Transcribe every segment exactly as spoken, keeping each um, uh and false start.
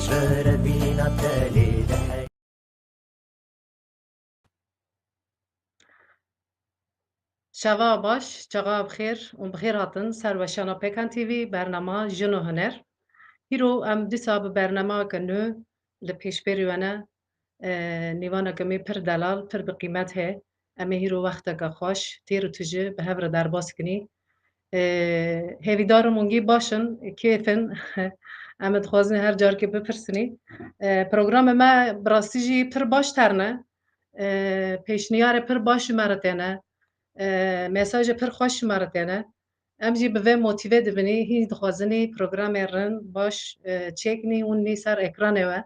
Şeva baş, çaxa bi xêr û bi xêr hatin ser weşana Pêkan T V, bernama Jin û Huner. Hîro em dîsa bi bernameyeke nû li pêşberî we ne, e, nîvaneke me pir delal, pir bi qîmet heye. Em ê hîro wexteke xweş, têr û tije bi hev re derbas kinî. E, hêvîdar im hûn gî baş in, kêf in. Em ê dixwazin her carkê bipirsinî. E, programê me bi rastî jî pir baş terne. E, pêşniyarê pir baş ji me re têne. E, mesajê pir xweş ji me re têne. Em jî bi vê motîve dibinî, hîn dixwazinî programê rin baş, e, çêkinî û nî ser ekranê we.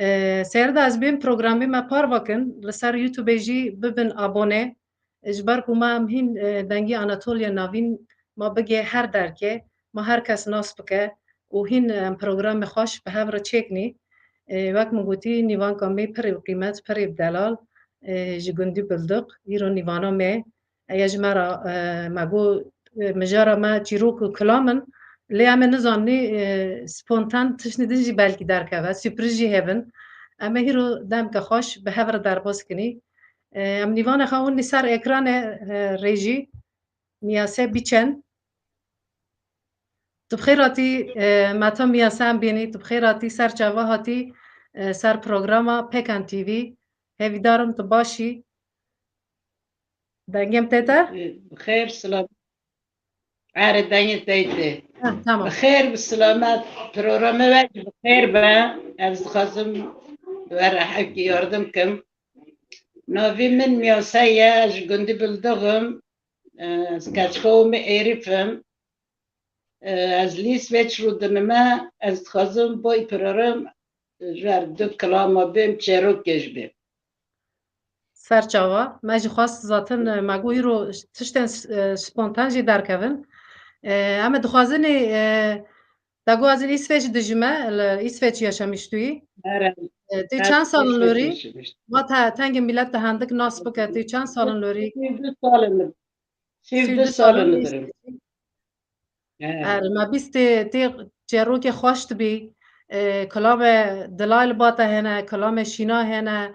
E, seyr de ez bêm programê me parve kin, li ser YouTube jî bibin abone. Ji ber ku me em hîn, e, dengî Anatoliya Navîn me bigê her derkê, me her kes nas bike û hîn em programê xweş bi hev re çêkinî. E, wek min gotî, nîvanka me pirî bi qîmet, pirî bi delal, e, ji gundî Bildiq, îro nîvana me. Eya ji me re, e, me got, e, mijara me çîrok û kilam in. Lê em ê nizanî, e, spontan tiştê din jî belkî derkeve, sürpriz jî hevin. Em ê hîro demke xweş bi hev re derbas kinî. E, em nîvana xwe hûn li ser ekranê, e, rêjî, Miyase Biçen. Tu bi xêr hatî, e, Meta Miyase em bînî, tu bi xêr hatî ser çava hatî, e, ser programa Pêkan T V. Hêvîdar im tu baş î. Dengê min tê te? Bi xêr, silamet. Erê, dengê te tê. Heh, tamam. Bi xêr, bi silamet. Programê we jî bi xêr be. Ez dixwazim we re hevkî yardim kim. Navê min Miyase ye, ez ji gundî Bildiq im. Ez keçika Omê Êrîf im. Ez li Îsveç rûdinime, ez dixwazim bo program ji ber du kilama bêm, çêrokê jî bêm. Ser çava. Me jî xwest zaten, e, me got îro tiştên s-, e, spontan jî derkevin. E, em ê dixwazin ê, e, te got ez li Îsveç dijime, li Îsveç yaşamıştuyî. Ere. E, tu çend sal in lorî? Ma te, tengê milet te hendik nas bike, tu çend sal in lorî? Sî û du sal in. Sî û du sal in li vir im. He. Er, me bîst tê, tê çêrokê xweş dibî. E, kilame dilay li ba te hene, kilame şîna hene.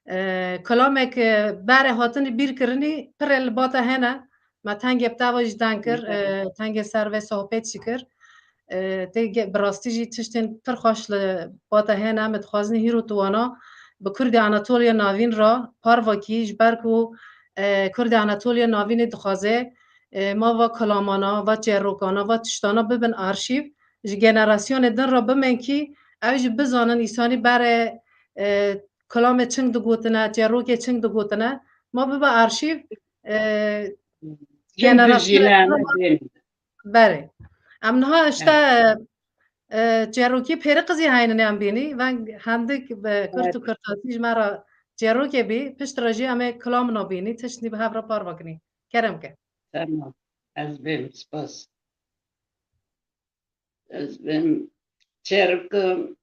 E, kilamek, e, berê hatinî bîr kirinî, pirê li ba te hene. Me tengê bi te ve jî deng kir, e, tengê ser vê sohbet jî kir. E, tê ge-, bi rastî jî tiştên pir xweş li ba te hene. Em dixwazin hîro tu wana bi Kurdê Anatoliya Navîn re parve kî, ji ber ku, e, Kurdê Anatoliya Navînê dixwaze, e, ma va kilamana, va çêrokana, va tiştana bibin arşîv, ji generasyonê din re bimenkî, ew jî bizanin îsanî berê, e, kilamê çing digotine, çêrokê çing digotine, ma bibe arşîv, e, çing generasyonê bijîne, din re re berê. Em niha işte, e, çêrokî pêrê qizî heynin em bînî, veng hendik bi kurt û kurtasî ji me re çêrokê bî, pişt re jî em ê kilamina bînî, tiştî bi hev re parve kinî. Kerem ke. Tamam. Ez bêm, spas. Ez bêm. Çêrokê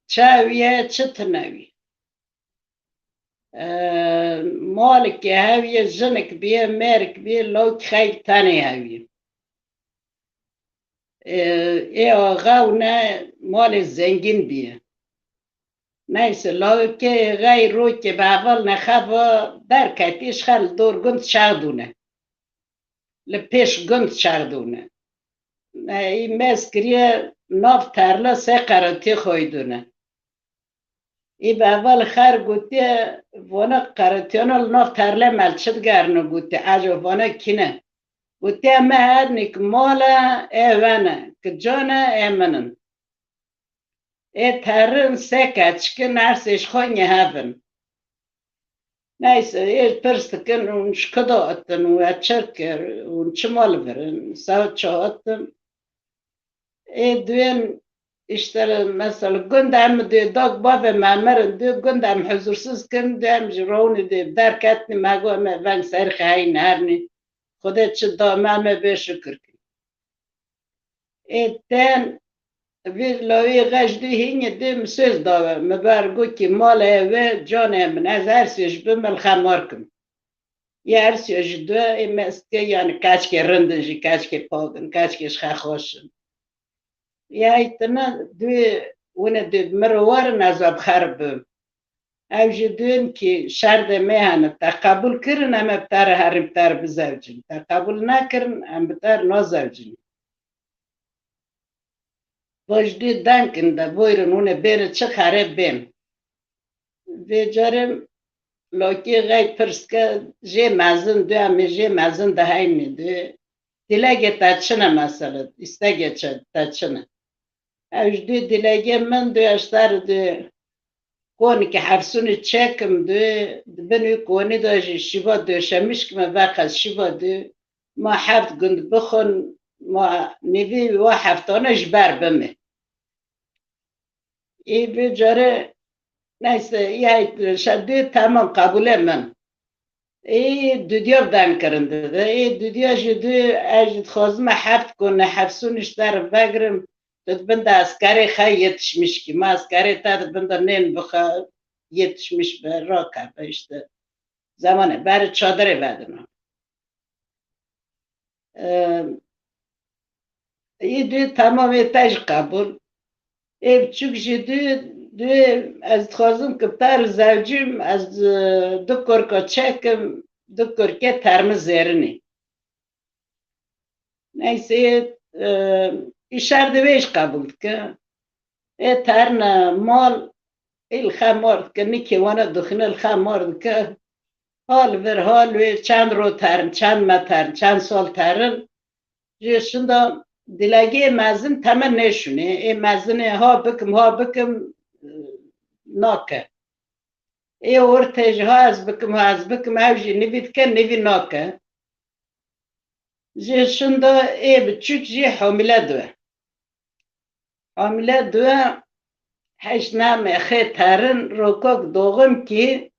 çawiye çi tine wî? E, malekê hewiye, jinik biye, mêrik biye, lawik xeyk tenê hewiye. E, ê axa û ne malê zengîn biye. Neyse, lawikê xey rokê bi heval nexeva derketî, ji xwe li dor gund çaxdûne. Li pêş gund çaxdûne. Ey mez kiriye nav terle sê qeretiyê xwe dûne. Ê bi heval xer gotiye, vana qeretiyana li nav terle me li çi digerine, gotiye, ecaba vana kî ne? Gotiye, me hednik male ê we ne, ki cane ê min in. Ê terin sê keçik in, her sê ji xwe nihevin. Neyse, ê pirs dikin, hûn ji ku da hatin, we çi kir, hûn çima li vir in, saet çi hatin? Ê duyên, işte, mesela, gund em dê dak bavê me mirin, dê gund em huzursiz kin, dê em ji ronî dê derketin, me got, me veng ser xeyî nernî. Xwedê çi da me, me bê şikir kin. Ê ten vî lawî xeş dî hînî dê min söz dawe. Min ber got ki malê wê canê min, ez her sê ji bin min xemar kim. Yê her sê ji du ê meskê, yani keçkê rind in jî, keçkê pak in, keçkê ji xe xweş in. Ya tine duyê wine dê, mi re werin, ez we bi xwe re bim. Ew jî duyên ki şerdê me hene, te qebûl kirin, em ê bi te re herîm, bi te re bizewcin. Te qebûl nekirin, em bi te re nazewcin. Vaj dê deng in de, buyurun, hûn ê bêrin çi xerê bên. Vê carê lokê xey pirs ke, jê mezin duyê, em ê jê mezin de heynî duyê. Dilege te çi ne mesela, îstege çi te çi ne? Ew ji duyê dilege min duyê, ez te re duyê. Konike hefsûnê çekim duyê, di bin wî konî de jî şîva döşemiş kime, veqet şîva duyê. Ma heft gund bixwin, ma nîvî wa heftane ji ber bimê. Ê vê carê, neyse, ya şer duyê, tamam, qebûlê min. Ê dudiya bi deng kirin dide. Ê dudiya jî duyê, ez jî dixwazim me heft kone, hefsûn ji te re vegirim. Tu di bin de eskerê xwe yetişmiş kî. Ma eskerê te di bin de nên bixe, yetişmiş be, rakeve işte. Zemanê berê çadirê vedina. Ê, ê duyê, tamam, ê te jî qebûl. Ê biçûk jî duyê, duyê, ez dixwazim ki te re zewcîm, ez, e, du kurka çekim, du kurkê termi zêrinî. Neyse, e, îşer de wê jî qebûl dike. Ê terine mal, ê li xe mar dike, nikê wana dixine li xe mar dike. Hal vir, hal wê, çend ro terin, çend me terin, çend sal terin. Jê şinda dilege ê mezin teme nêşûnê. Ê mezinê ha bikim, ha bikim, e, nake. Ê ortê jî ha ez bikim, ha ez bikim, ew jî nivî dike, nivî nake. Jê şinda ê biçûk jî hamile dibe. Hamile dibe, heşt name xê terin, rokok doğum kî,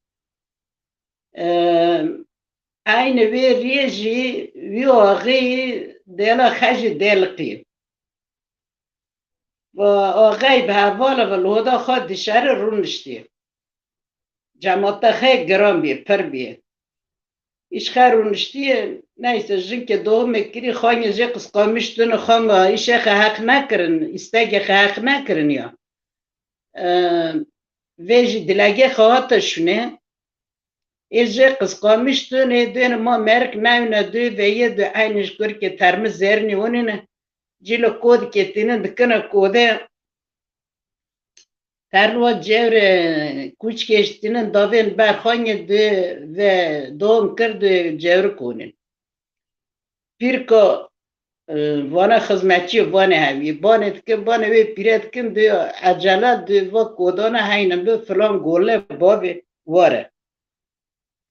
e, eynî wê riyê jî wî axî dêla xe jî dêliqî. Va axey bi hevala ve li hoda xwe dişerî rûniştî. Cemata xê giran bî, pir bî. Îşxe rûniştiye, neyse, jinkê doğumê kirî, xanyê jê qisqamiş tune, xanga îşê xwe heq nekirin, îstegê xwe heq nekirin ya. E, vê jî dilege xwe hate şûnê. Ê jê qisqamiş tune, duyê ma merik newne, duyê veyê, duyê eynî ji kurkê termi zêrnî winîne. Cîlo kodikê tînin dikine kodê. Terwa cewre kûçkê ji tînin davên ber xanyê duyê ve doğum kir, duyê cewri konin. Pîrka, e, vana xizmetçiyê vanê hevî. Banê dikin, banê wê pîre dikin, duyê ecele, duyê va kodana heyne bi filan gole bavê ware.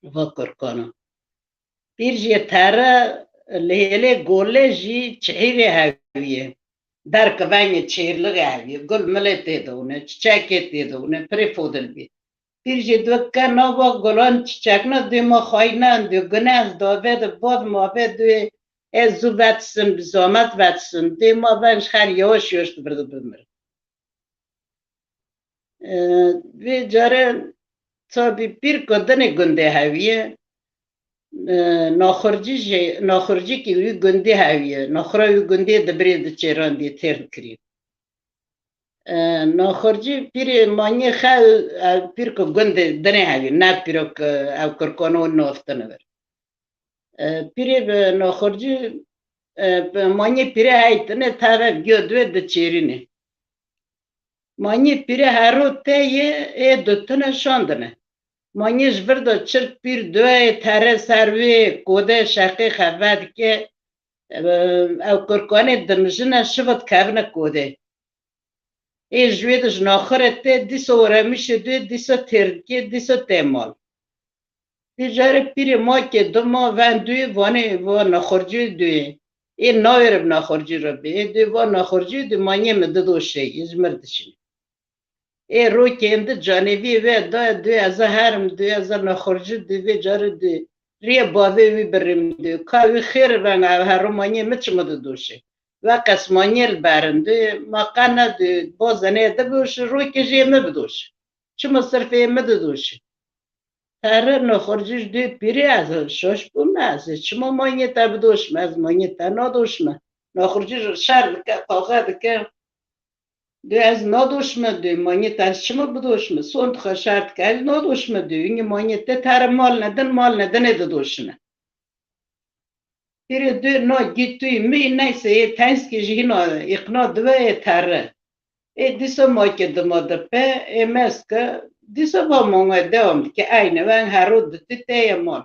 Va kurkana. Pîr jê tere, li hêlê gole jî çihîrê hevî ye. Derkevengê çêrlixê hevî ye. Gul milê tê de hûne, çiçekê tê de hûne, pirê fodil bî. Pîr jê dike nava gulan çiçekna dê ma xayînan dê gune ez dave de bad mave dê ez zû vetisin, bi zahmet vetisin. Dê ma ven ji xer yavaş yavaş dibir de bimir. E, vê care tabî pîr ku dinê gundê heviye, e, naxurcî jî, naxurcîkî wî gundê heviye. Naxura wî gundê dibirê diçêrandî têr dikirî. E, naxurcî pîrê manyê xe, e, pîr ku gundê dinê heviye, ne pîro ku ew kurkana û naftine vir. E, pîrê bi naxurcî, e, bi manyê pîrê heytine teve giyo duê diçêrîne. Manyê pîrê hero tê yê ê dutine şandine. Manyê ji vir de çirk pîr duyê tere ser wê kode şeqê xeve dike, e, ew kurkanê dimijine şiva dikevine kode. Ê ji wê de ji naxirê tê dîsa weremişê duyê dîsa têr dike dîsa tê mal. Vê carê pîrê makê dima ven duyê vanê va naxurcî duyê. Ê navêre bi naxurcî re bê. Ê duyê va naxurcî duyê manyê min didoşê yê ji mir dişinê. Ê rokê êndi canêviyê wê da duyê ez a herim duyê ez a naxurcî duyê vê carê duyê. Riyê bavê wî birîm duyê. Ka wî xêr veng ev hero manyê min çima didoşê. Weqes manyê li berin duyê. Ma qe ne duyê. Bozenê didoşê rokê jê min bidoşê. Çima sirfê min didoşî? Tere naxurcî ji dê pîrê ez şaş bûme, ez ê çima manyê te bidoşime, ez manyê te nadoşime. Naxurcî ji şer dike, qaxe dike. Dê ez nadoşime dê, manyê te ez çima bidoşime? Son dixwe şer dike, ez nadoşime dê. Hingî manyê te tere mal nedin, mal nedinê didoşine. Pîrê dê na gîtûyî min neyse, ê tenskê jî hîna îqna dibe ê tere. Ê dîsa ma ke dima dipe, ê mezke, dîsa va manga dewam dike, eyne wen hero diti teye mal.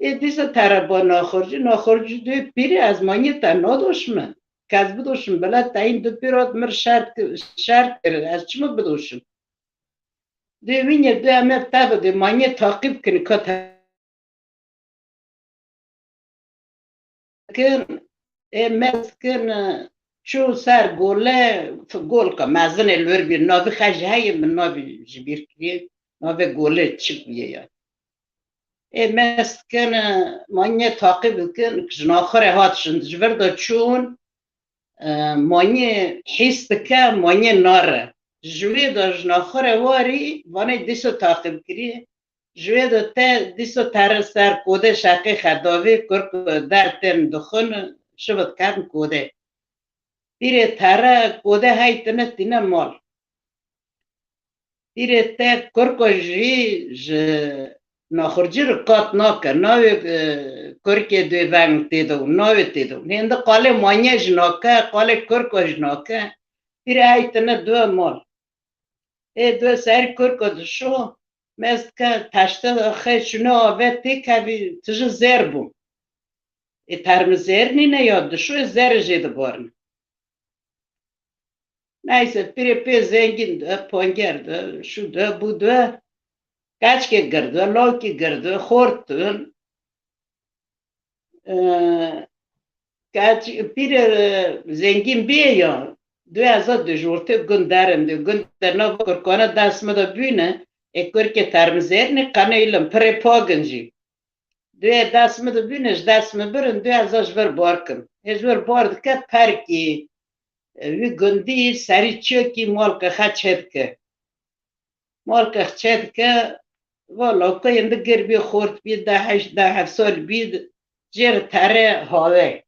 Ê dîsa tere ba naxurcî, naxurcî dê pîrê ez manyê te nadoşime. Ke ez bidoşim bila te hîn du pîr hat mir şert ki-, şert kir, ez çima bidoşim? Dê wînye dê em ev tevî dê manyê taqîb kin ka te kin, ê mez kin, çû ser gole, golka mezinê li wir bîr, navî xwe jî heye, min navî ji bîr kiriye, navê gole çi bûye ya. Ê mez kin, manyê taqîb dikin, ji naxirê hat şin, ji vir de çûn, e, manyê hîs dike, manyê nare. Ji wê de ji naxirê warî, vanê dîsa taqîb kirî, ji wê de te dîsa tere ser kodê şeqê xedavê, kurk der tên dixwin, şiv diketin kodê. Pîrê tere kodê hey tine tîne mal. Pîrê te kurka jî ji naxurcî re qat nake. Navê, e, kurkê dê veng tê de û navê tê de. Hêndi qalê manyê jî nake, qalê kurka jî nake. Pîrê hey tine due mal. Ê due serî kurka dişo, mez dike teşte de xê şûne ave tê kevî tije zêr bû. Ê termi zêr nîne ya dişo ê zêrê jê dibarine. Neyse, pîrê pê zengîn de, ponger de, şu de, bu de, keçkê girdi, lawkî girdi, xort din. E, keç, pîrê, e, zengîn bîye ya, dê ez a dê ji ortê gund derim dê, gund de nav kurkana dest mi de bîne, ê kurkê termizêrnê qenê îlim pirê pagin jî. Dê dest mi de bîne, ji dest mi birin, dê ez a ji vir bar kim. Ê ji vir bar dike perkî, e, wî gundî serî çekî malke xeç hê dike. Malke xeç hê dike, va lawka yên di gir bî, xort bî, deh heşt, deh heft sal bî, jê re tere hawe.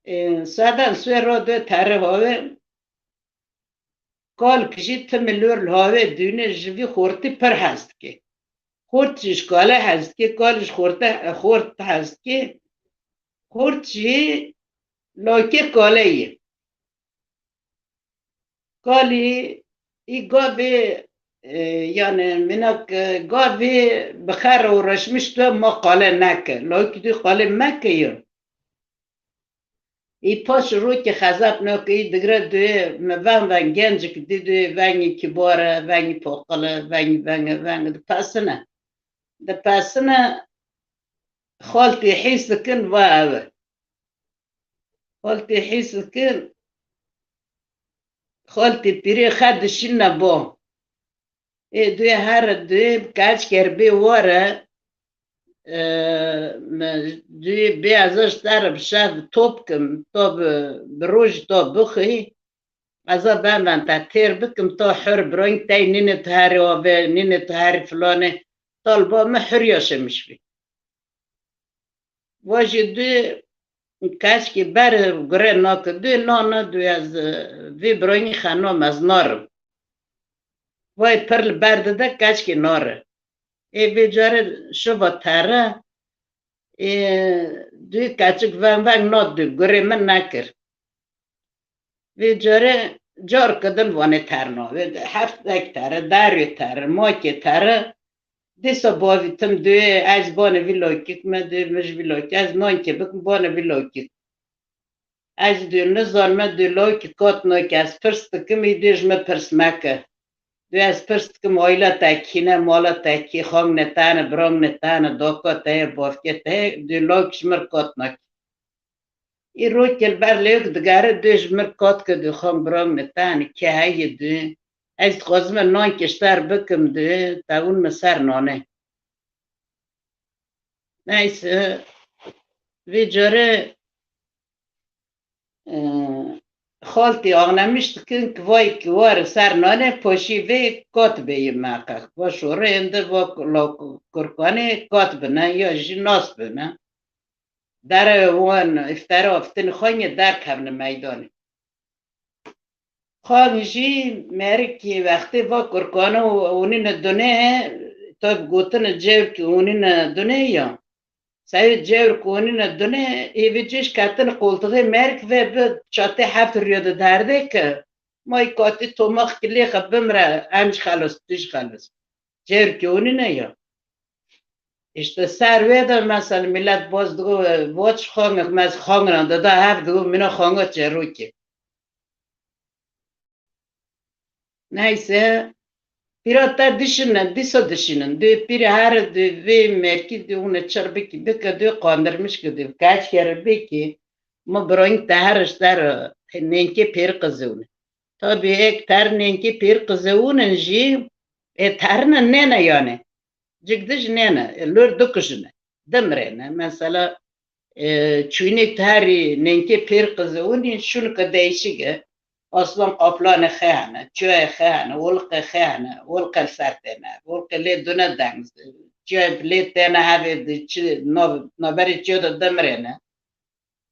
Ê, sadan suê ro dê tere hawe, kal kijî ti milor li hawe dûne ji vî xortî pir hez dike. Xort jî ji kale hez dike, kal ji xorte, xort hez dike. Xort jî lawkê kale ye. Kalî î gavê, e, yani minak, e, gavê bi xer uğraşmış tu ma qale neke. Lawkî tu qale meke ya. Î paş rokê xezap nake, î digre duyê me ven ven gencik dî duyê vengî kibare, vengî poqile, vengî venge venge dipesine. Dipesine xaltî hîs dikin va ew e. Xaltî hîs dikin, xaltî pîrê xe dişîne bo. Ê duyê here duyê bi keç ker bê ware, e, me duyê bê ez ji te re bi şev top kim, to bi, bi roj to bixwî, ez a ben ben te têr bikim, to hur birayîn tey nîne tu herî ave, nîne tu herî filane, to li ba me hur yaşamiş bî. Va jî dê keşkî ber gure nake dê, na, na, dê ez, e, vê birayî xenom ez narim. Vay pir li ber dide, keşkî nare. Ê vê care şiva tere, ê dê keçik veng veng na dê, gurê min nekir. Vê care careke din vanê terna. Vê de heftek tere, derê tere, makê tere. Dîsa bavî tim duyê, ez banê vî lakik me duyê, min ji vî lakik, ez nankê bikim, banê vî lakik. Ez duyê nizanime duyê lakik kat nake, ez pirs dikim, î duyê ji min pirs meke. Duyê ez pirs dikim, aîla te kî ne, mala te kî, xang ne te ne, birang ne te ne, daka te ye, bavke te ye, duyê lak ji min kat nake. Îro ke li ber lêk digere dê ji mir kat ke dê xan birang ne tenê ke heye dê. Ez dixwazim nankê ji te re bikim dê, tewin me ser nanê. Neyse, vê care, e, xaltî axnemiş dikin ki vay ki ware ser nanê poşî vê kat bêyî meqex. Va şorê êndî va kurkanê kat bine ya jî nas bine. Dere wan îftara aftin xwenya derkevne meydanê. Xan jî merikî wextê va kurkane û hûnîne dunê, tab gotine cewrkî hûnîne dunê ya. Sewê cewr ku hûnîne dunê, êvê cêj ketine qoltixê merik ve bi çatê heft rûyê de derdê ke, may katî tomax ki lêxe bimre, em jî xelos, tu jî xelos. Cewrkî hûnîne ya. Îşte ser wê de mesela millet boz digo, voç xangek mez xangran de da hev digo mina xanga çerokê. Neyse, pîra te dişine, dîsa dişînin. Dê pîrê here dê vê merkî dê hûne çir bikî, bike dê qandirmiş ki dê, kaç kere bikî, ma birayîn te her ji te re nênkê pêr qizewne. Tabî ek ter nênkê pêr qizewûnin jî, ê terine nêne yani. Cik dij nêne, e, lor dikujine, dimirêne. Mesela, e, çûyînek herî nênkê pêr qizewûnî şûnike değişik e. Aslan qaplanê xê hene, çiyayê xê hene, olqê xê hene, olqê li ser têne, olqê lê dune deng, çiyayê lê têne hevê di çi nav-, naberê çiyo de dimirêne.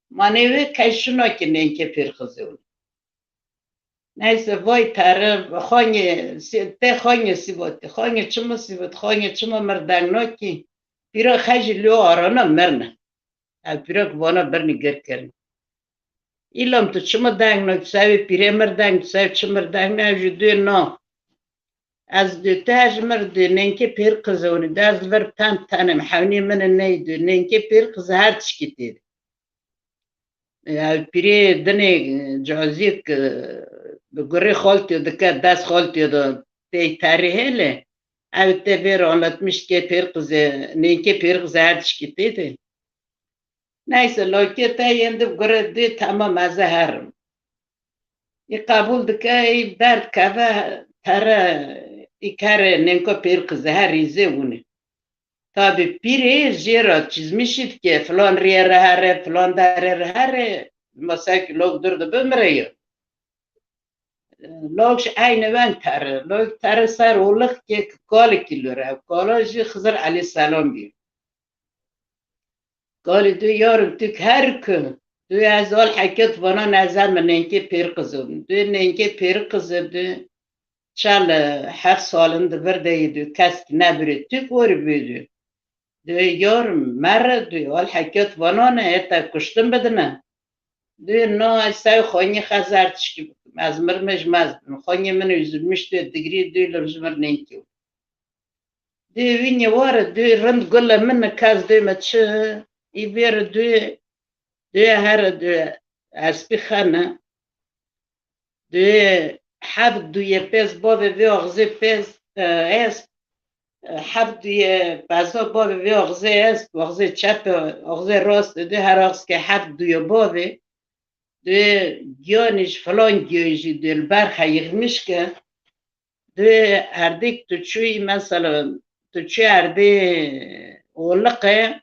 Ma nê wê key şûnakî nênkê pêr qizewûnî. Neyse, vay tere, xanyê, si-, tê xanyê sîvotê, xanyê çima sîvot, xanyê çima mir deng nakî? Pîra xejî lê arana mirne. Ev pîrek vana birnî gir kirin. Îlam tu çima deng nakî, sewê pîrê mir deng, sew çi mir deng ne, ev jî dê na. Ez dê te ji mir dê, nênkê pêr qizewûnî, dê ez li vir pem tenim, hewnî min ney dê, nênkê pêr qize her tişkî tê de. Ev pîrê dinê cazîk, e, bi gurê xaltê dike, dest xaltê de tê terî hêlê. Ev tê vê re anlatmiş ke pêr qizê, nênkê pêr qizê her tişkî tê de. Neyse, lokê te yên di gure dê, tamam, ez ê herim. Î qebûl dike, î derdikeve tere, î kerê nênko pêr qizê her îzê wûnê. Tabî pîrê jê re çizmişî dike, filan riyê re here, filan derê re here, ma sewkî lok dur de bimire yo. Lok ji eyni wen tere, lok tere ser olixkê ki kalikî lor e, ev kala jî Xizir Elîselam bî. Kalî dû yarim tu her ku dû ez al heket vana nezem min nênkê pêr qizim. Dû nênkê pêr qizim dû çel heft salin di vir de yî dû kesk nebirê tu gorî bû dû. Dû yarim mere dû al heket vana ne ê te kuştin bidine. Dû na ez sew xanyê xezer tişkî bikim. Ez mirmej mez bim. Xanyê min üzülmüş dû digrî dû li ji mir nênkê. Dê wî nêware, dê rind gule min e, kes dê me çi, î vêre dê, dê here dê espî xene, dê heft duyê pêz bavê vê axzê pêz, e, est, e, heft duyê peza bavê vê axzê est, axzê çep e, axzê rast e, dê her axzkê heft duyê bavê, dê giyanî ji filan giyayî jî dê li ber xe yixmiş ke, Dê erdêk tu çûyî, mesela, tu çûyî erdê oliqê,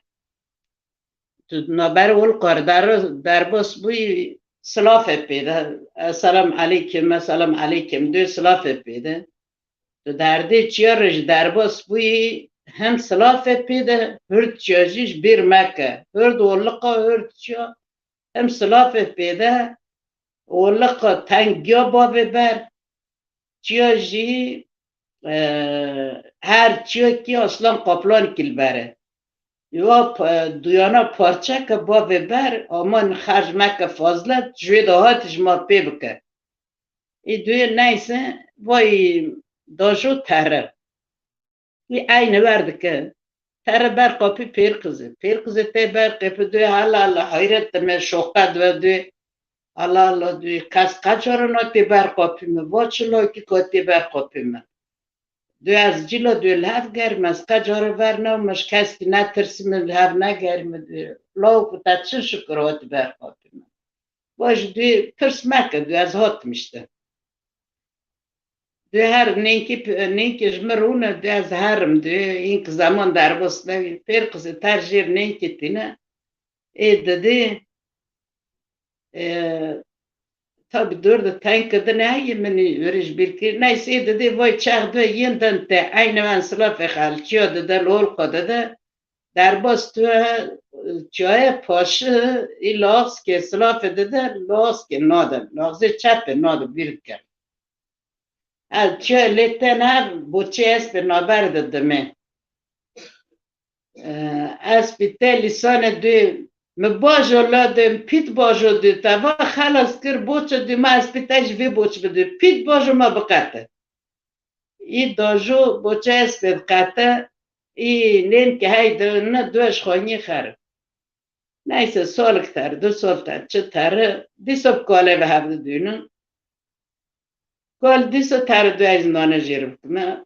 tu naber oliqa re der-, derbas bûyî, silafê pê de, "Eselam eleykim, eselam eleykim", dê silafê pê de. Tu di erdê çiya re jî derbas bûyî, hem silafê pê de, hurd çiya jî ji bîr meke. Hurd oliqa, hurd çiya, hem silafê pê de, oliqa teng giya bavê ber, çiya jî, e, her çiyakî aslan qaplan kî li ber e. Wa, e, duyana parçeke bavê ber, aman xerc meke fazla, ji wê dahat ji ma pê bike. Ê duyê neyse, vay dajo tere. Wî eyne wer dike. Tere ber qapî pêr qizê. Pêr qizê tê ber qapî duyê, "Hala, hala, hayret dime, şoqe dibe duyê. Hala, hala, duyê, kes qecara natê ber qapî min. Va çi lakî katê ber qapî min. Duyê ez cîla duyê li hev gerim, ez qecara ver newme, ji keskî netirsîme, li hev negerîme duyê. Lawik te çi şikir hatî ber qapî min. Va ji duyê pirs meke, duyê ez hatim îşte." Dê her nênkî, nênkî ji min rûne, dê ez herim, dê înk zeman derbas nebî. Pêr qizê ter jêr nênkî tîne. Ê didê, e, tabî dor de teng kidine heye min ê were ji bîr kir. Neyse ê didê vay çax dê yên din te. Eyne wen silafê xelçiya dide, li olqa dide. Derbas tu, çaye paşi, î laxskê silafê dide, laxskê nade. Laxzê çepê nade, bîr dike. Ez çi lê ten her boçê espê naber de dimê. Espî te lîsane dê, mi bajo la dê, pît bajo dê, te va xelas kir, boçe dê, ma espî te ji vê boç bidê, pît bajo ma biqete. Î dajo boçe espê diqete, î nêmke hey de ne dueş xwanyê xer. Neyse, solik ter, du sol ter, çi ter, dîsa bi kalê ve hev didûnin. Kal dîsa ter du ez nane jêr bikime.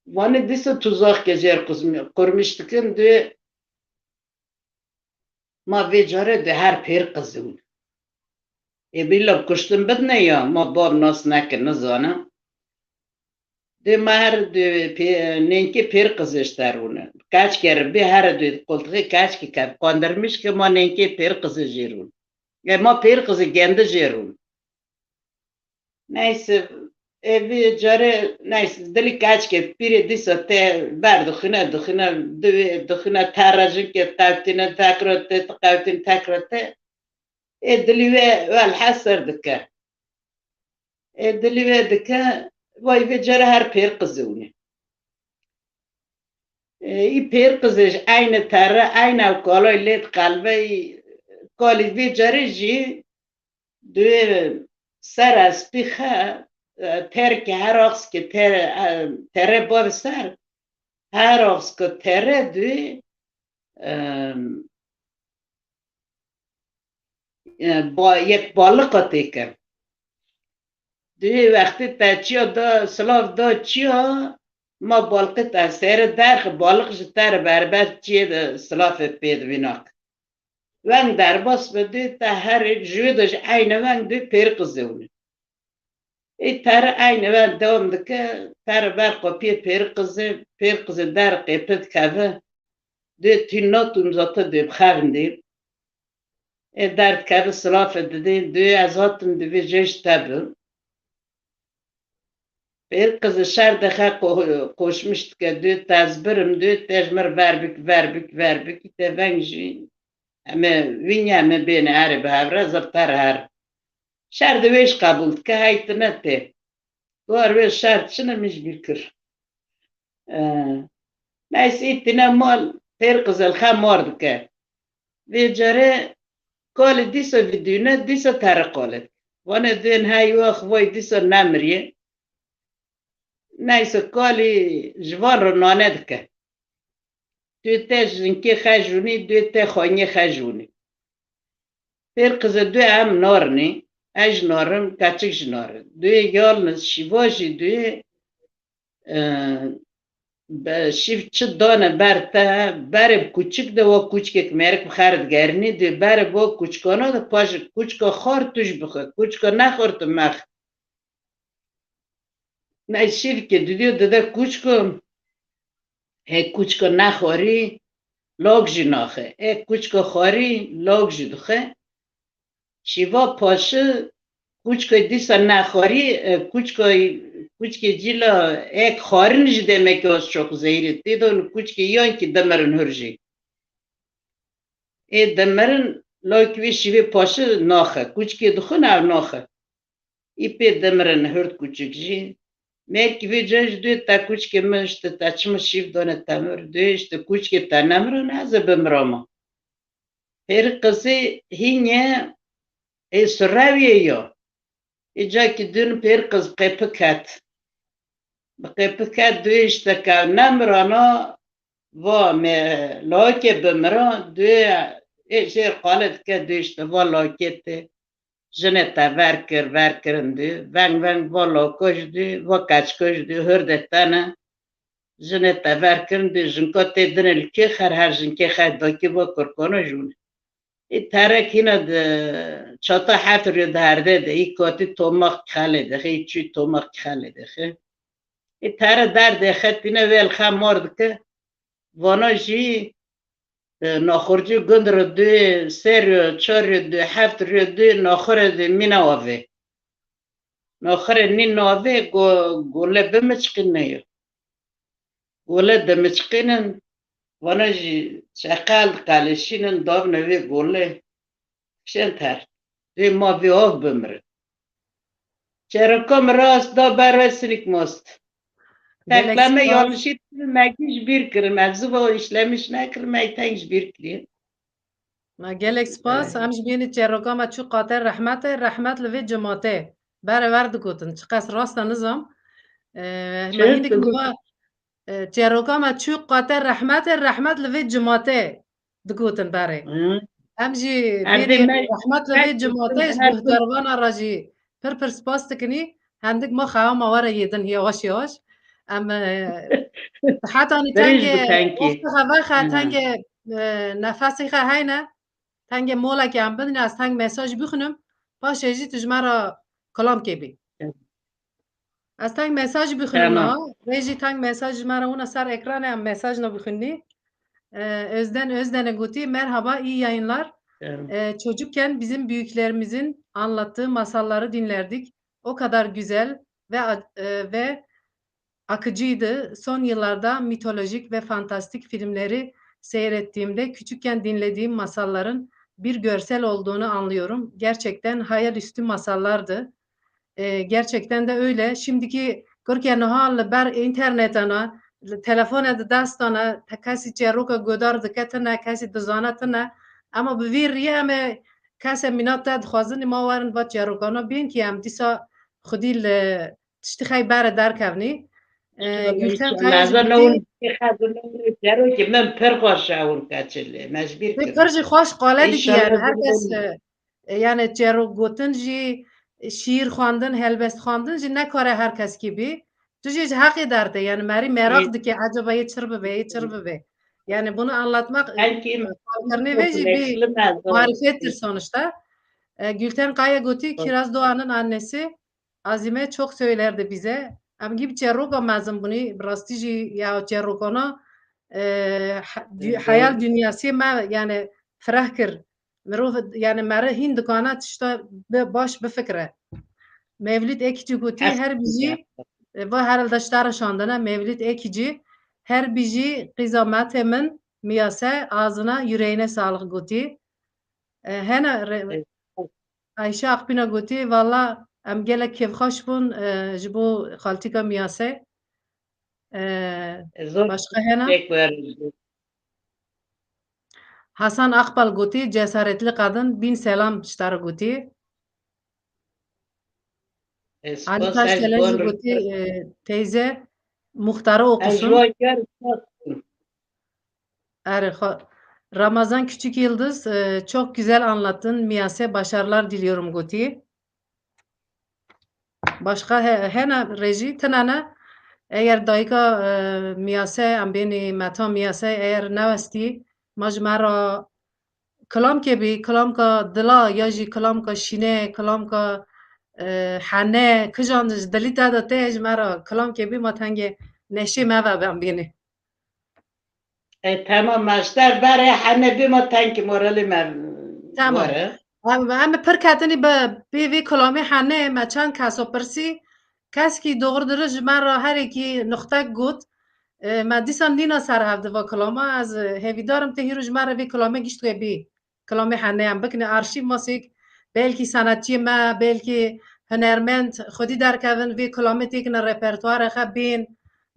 Vanê dîsa tuzak ke jêr quzmi-, qurmiş dikin, dê ma vê care dê her pêr qizûn. Ê bila kuştin bidne ya, ma bab nas neke, nizane. Dê ma her dê pê-, nênkê pêr qizê ji te rûne. Keçke re bê her dê qultixê keçke ke qandirmiş ke ma nênkê pêr qizê jê rûn. E ma pêr qizê gende jê rûn. Neyse, evî care, neyse, dilî keçke pîrê dîsa te ber dixine, dixine, divê, dixine, te rejin ke qewtîne, tekro te, te qewtîne, tekro te. Ê dilî wê welhes ser dike. Ê dilî wê dike, vay vê care her pêr qizê hûn ê. Ê, î pêr qizê ji eyne tere, eyne ew kalay lê diqelbe, î kalî vê care jî duyê ser espî xe, e, terkê her axs ke tere, e, tere bav ser, her axs ke tere duyê, e, e, ba-, yek baliqa têke. Duyê wextê te çiya da, silav da çiya, ma baliqê te sere derxe, baliq ji te re berber çiyê de silafê pê di vînak. Weng derbas be dê te herê ji wê de ji eyne weng dê pêr qizê hûn ê. Ê tere eyne weng dewam dike, tere ber qopiyê pêr qizê, pêr qizê der qêpit keve. Dê tî natum zate dê bixevindî. Ê derdkeve silafê didê, dê ez hatim divê jê ji te bi. Pêr qizê şer dixe qo-, qoşmiş dike, dê te ez birim, dê te ji mir ver bik, ver bik, ver bik, te veng jî. Em ê vînya me bêne erê bi hevre, zirter her. Şer di wê ji qebûl dike, hey tine tê. War wê şer çine min ji bîr kir. Ee, neyse, î tine mal, pêr qizê li xe mar dike. Vê care kalê dîsa vîdîne, dîsa tere qalê dike. Vane duyên hey wax vay dîsa nemiriye. Neyse, kalî ji van re nane dike. Duyê te jinkê xe jûnî, duyê te xwanyê xe jûnî. Pêr qizê duyê em narinî, ez ji narim, keçik ji narin. Duyê yalniz şîva jî duyê, e, be-, şîv çi dane ber te, berê bi kûçik de wa kûçkek mêrik bi xer digerinî, duyê berê bo kûçkana de paş kûçka xwar tu jî bixwe, kûçka nexwar tu mex. Ney şîvke didî dide kûçko, he kûçko nexwarî, lok jî naxe. E kûçko xwarî, lok jî dixe. Şîva paşi kûçko dîsa nexwarî, e, kûçko, kûçkê cîla ek xwarin jî demekê az çok zehîrê tê de kûçkê yan kî dimirin hur jî. Ê dimirin, lok wî şîvê paşi naxe. Kûçkê dixwin ew naxe. Î pê dimirin hurd kûçik jî. Mêrkî vê cayê jî duyê te kûçikê min işte te çima şîv dane te mir, duyê işte kûçikê te nemirin ez ê bimirama. Pêrî qizê hînye ê sirewiyê ya. Ê cayekî din pêrî qiz qêpik het. Bi qêpik het duyê işte ke nemirana va me lawikê bimira, duyê ê jêr qale dike duyê işte va lawikê tê. Jinê te ver kir, ver kirin dû. Veng veng va loko ji dû, va keçiko ji dû, hurdê te ne. Jinê te ver kirin dû, jinko tê dinê li kê xer, her jinkê xer dakî va kurkona jûne. Î terek hîna di çata heft rû di herdê de, î kotî tomaq kixelê dixê, î çû tomaq kixelê dixê. Î tere derdê xetîne wê li xe mor dike. Vana jî, e, naxurcî gund re duyê, sê rû, çar rû duyê, heft rû duyê, naxure duyê, mîna avê. Naxure nîn avê, go-, gole bimiçqîne yo. Gole dimiçqînin, vana jî çeqel diqeleşînin, davne vê gole. Kişên ter. Dê ma vê av bimirin. Çeroka min rast da ber wê sinik most. Gelek Tekleme spas. Yanlışî me ji bîr kirin. Ez ziva işlemiş nekirin, me teng ji bîr kirî. Ma gelek spas. Em ji bînî çeroka me çû qate rehmetê, rehmet li vê cimatê. Bere ver digotin. Çiqas rast e nizam. Ee, Çi? Me hînik niha, e, çeroka me çû qate rehmetê, rehmet li vê cimatê digotin berê. Hı. Em jî Em bênî dê me-, rehmet li vê me-, cimatê ji her guhdarvana re jî pir pir spas dikinî. Hendik ma xewa me were yê din yavaş yavaş. Em, e, heta ni Birêj tengê bi tengkî. wextê xwe vexe, Hı. tengê, e, nefesê xwe heyne, tengê molekê em bidin, ez teng mesaj bixwînim, paşê jî tu ji me re kilamkê bî. Evet. Ez teng mesaj bixwînim Tamam. niha. Rê jî teng mesaj ji me re wina ser ekranê, em mesaj nabixwînî. Ee, Özden Özden'e gotî, "Merhaba, iyi yayınlar. Evet. Ee, çocukken bizim büyüklerimizin anlattığı masalları dinlerdik. O kadar güzel ve ac-, e, ve akıcıydı. Son yıllarda mitolojik ve fantastik filmleri seyrettiğimde küçükken dinlediğim masalların bir görsel olduğunu anlıyorum. Gerçekten hayal üstü masallardı." E, gerçekten de öyle. Şimdiki Kurke niha li ber internetana, li telefone di destana, te kesî çeroka godar dike tine, kesî dizane tine. Ama bi vî riyê em ê kesê mîna te dixwazin ma werin va çerokana bên ki em dîsa xwedî li tiştî xey bere derkevnî. E, Gülten Kaya jî gotî, Çerokî min pir xweş ewin keçilê. Me ji bîr Pir jî xweş qale dikî yani her kes, e, e, yani çerok gotin jî, e, şiir xwendin, helbest xwendin jî nekare her kes kî bî. Tu jî ji heqê derdê, yani merî meraq Ê. dike, acaba yê çir bibe, yê çir bibe. Yani bunu anlatmak, e, Belkî e, xwendinê vê jî bir marifettir sonuçta. E, Gülten Kaya gotî, Kiraz Doğan'ın annesi Azime çok söylerdi bize. Em gî bi çeroka mezin bûnî, bi rastî jî ya çerokana, e, he-, dü-, Doğru. hayal dünyası me, yani fireh kir. Mirov, yani mere hîn dikana tişta bi-, baş bifikire. Mevlid Ekici gotî, Ez her bijî, e, va herhalde ji te re şandine, Mevlid Ekici, her bijî qîza metê min, Miyase, ağzına, yüreğine sağlık gotî. E, hene re-, Evet. Ayşe Akpîna gotî, "Valla em gelek kêfxweş bûn, e, ji bo xaltîka Miyase." E, E, zor başka hene? Pek var. Hasan Akbal gotî, "Cesaretli kadın, bin selam" ji te re gotî. E, Ali spas, Taşdelen jî gotî, e, "Teyze, muhtarı okusun." Erê xwe. Ramazan Küçük Yıldız, e, "Çok güzel anlattın Miyase, başarılar diliyorum" gotî. Başka he-, hene rejî, tine ne? Eger dayika, e, Miyase, em bênî Meta Miyase, eger newestî, ma ji me re kilamkê bî, kilamka dila ya jî kilamka şînê, kilamka, e, hene, kijan ji dilî te de tê ji me re kilamkê bî, ma tengê neşê me ve em bênî. E, tamam, ma ji te berê hene bê ma tenkî moralê me Tamam. were. Em, em pir ketinî bi pê vê kilamê hene, me çend keso pirsî, keskî doğru dirist ji me re herekî nuxtek got. E, me dîsa nîna ser hev di va kilama, ez, e, hêvîdar im tê hîro ji me re vê kilamê gişt wê bî. Kilamê hene em bikine arşîv masêk, belkî sanatçiyê me, belkî hunermend xwedî derkevin vê kilamê têkine repertuarê xwe bên,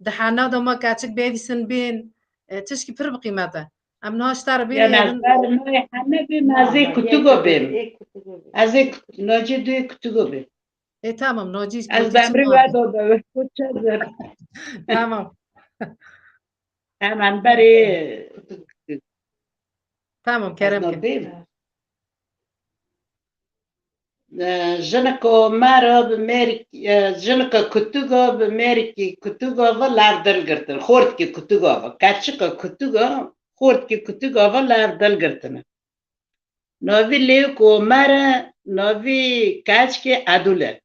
di hena de ma keçik bêvîsin bên, e, tişkî pir bi qîmet e. Em niha ji te re bênî. Ya ez ber nayê hene bêm, ez ê kutugo bêm. Ez ê kut-, nacê duyê kutugo bêm. E, tamam, nacî Ez demrî we do be, we çezer. Tamam. Hemen berê. Tamam, kerem ke. Bêm. E, jiniko mera bi mêrikî, e, jiniko kutugo bi mêrikî kutugo ve lev dil girtin. Xortkî kutugo ve. Keçiko kutugo, xortkî kutugo ve lev dil girtine. Navî lêwik Omer e, navî keçkê Edûl e.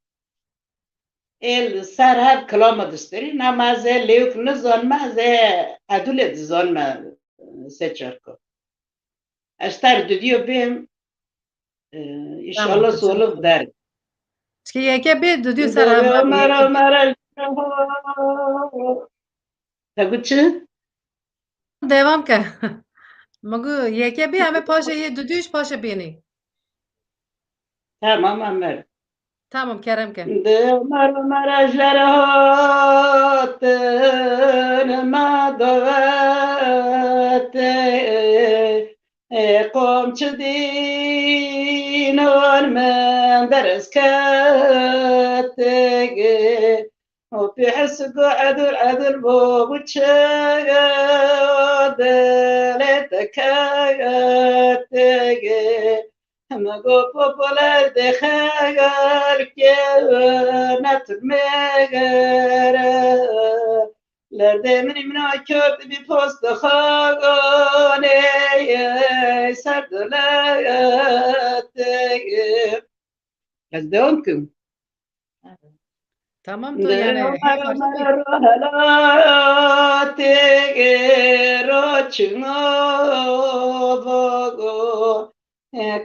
Ê li ser hev kilama distêrî, nema ez ê lêwik nizanime, ez ê Edûlê dizanime, e, sê çarka. Ez ter dudiyo bêm, e, Tamam, înşallah teşekkür solik ederim. der. Çikî yeke bê dudiyo ser hev Mera, mera, mera. Te got çi? Devam ke. Min got yeke bê, em ê paşê yê dudiyo jî paşê bênî. Tamam, em ê. Tamam, kerem ke. Di Omar Omar ji derhatin me davetê, ê qom çi dînan min dersketê. Û pê hesgo edil edil bo bu çege dilê te kege tege. Heme go popole de xeger ke ne tu megere. Lerdê min îmna kewt bi post xagane ser dilege tege. Ez devam kim? Tamam, to yani.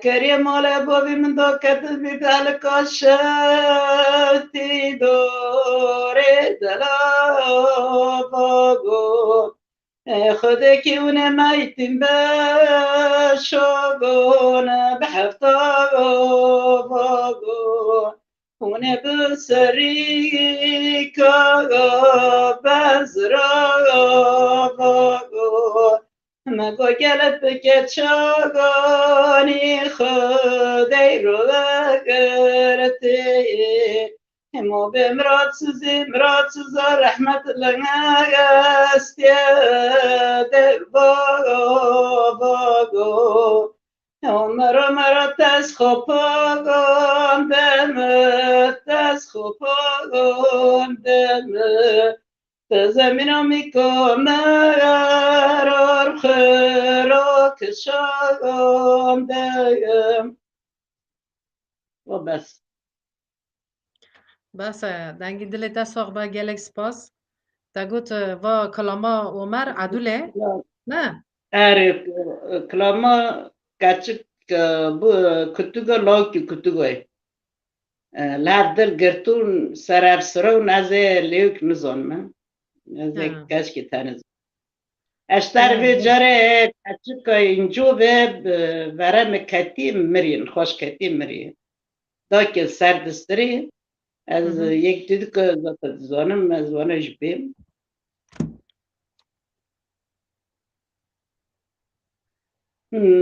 Kerê male bavî min da ketin bî belka şewtî dorê dela bago. Xwedekî hûn e meytîn be şagon bi hefta vagon. Hûn e bi serî kaga bezra vagon. Me go gelek bi keçaganî Xwedey ro vegirtî. Hemo be miratsizî, miratsiza rehmet lengestiye de vago, vago. Omero mero tez xopagan deme, tez xopagan deme. Te zemîna mîko merar xero kişagan deme. O bes. Bes e, dengî dilê te sax be, gelek spas. Te got, e, va kilama Omer Edûl e, ne? Erê, kilama keçik, e, bu kutuga, lawkî kutuga ye. E, li hev dil girtûn, ser hev sirawin, ez ê lêwik nizanim. Ez ê keşkî tenê Ez ter vê carê keçika înco ve bi vere min ketî mirî, nexweş ketî mirî. Dakê ser distirî, ez yek dî dike zaten dizanim, ez wana jî bêm.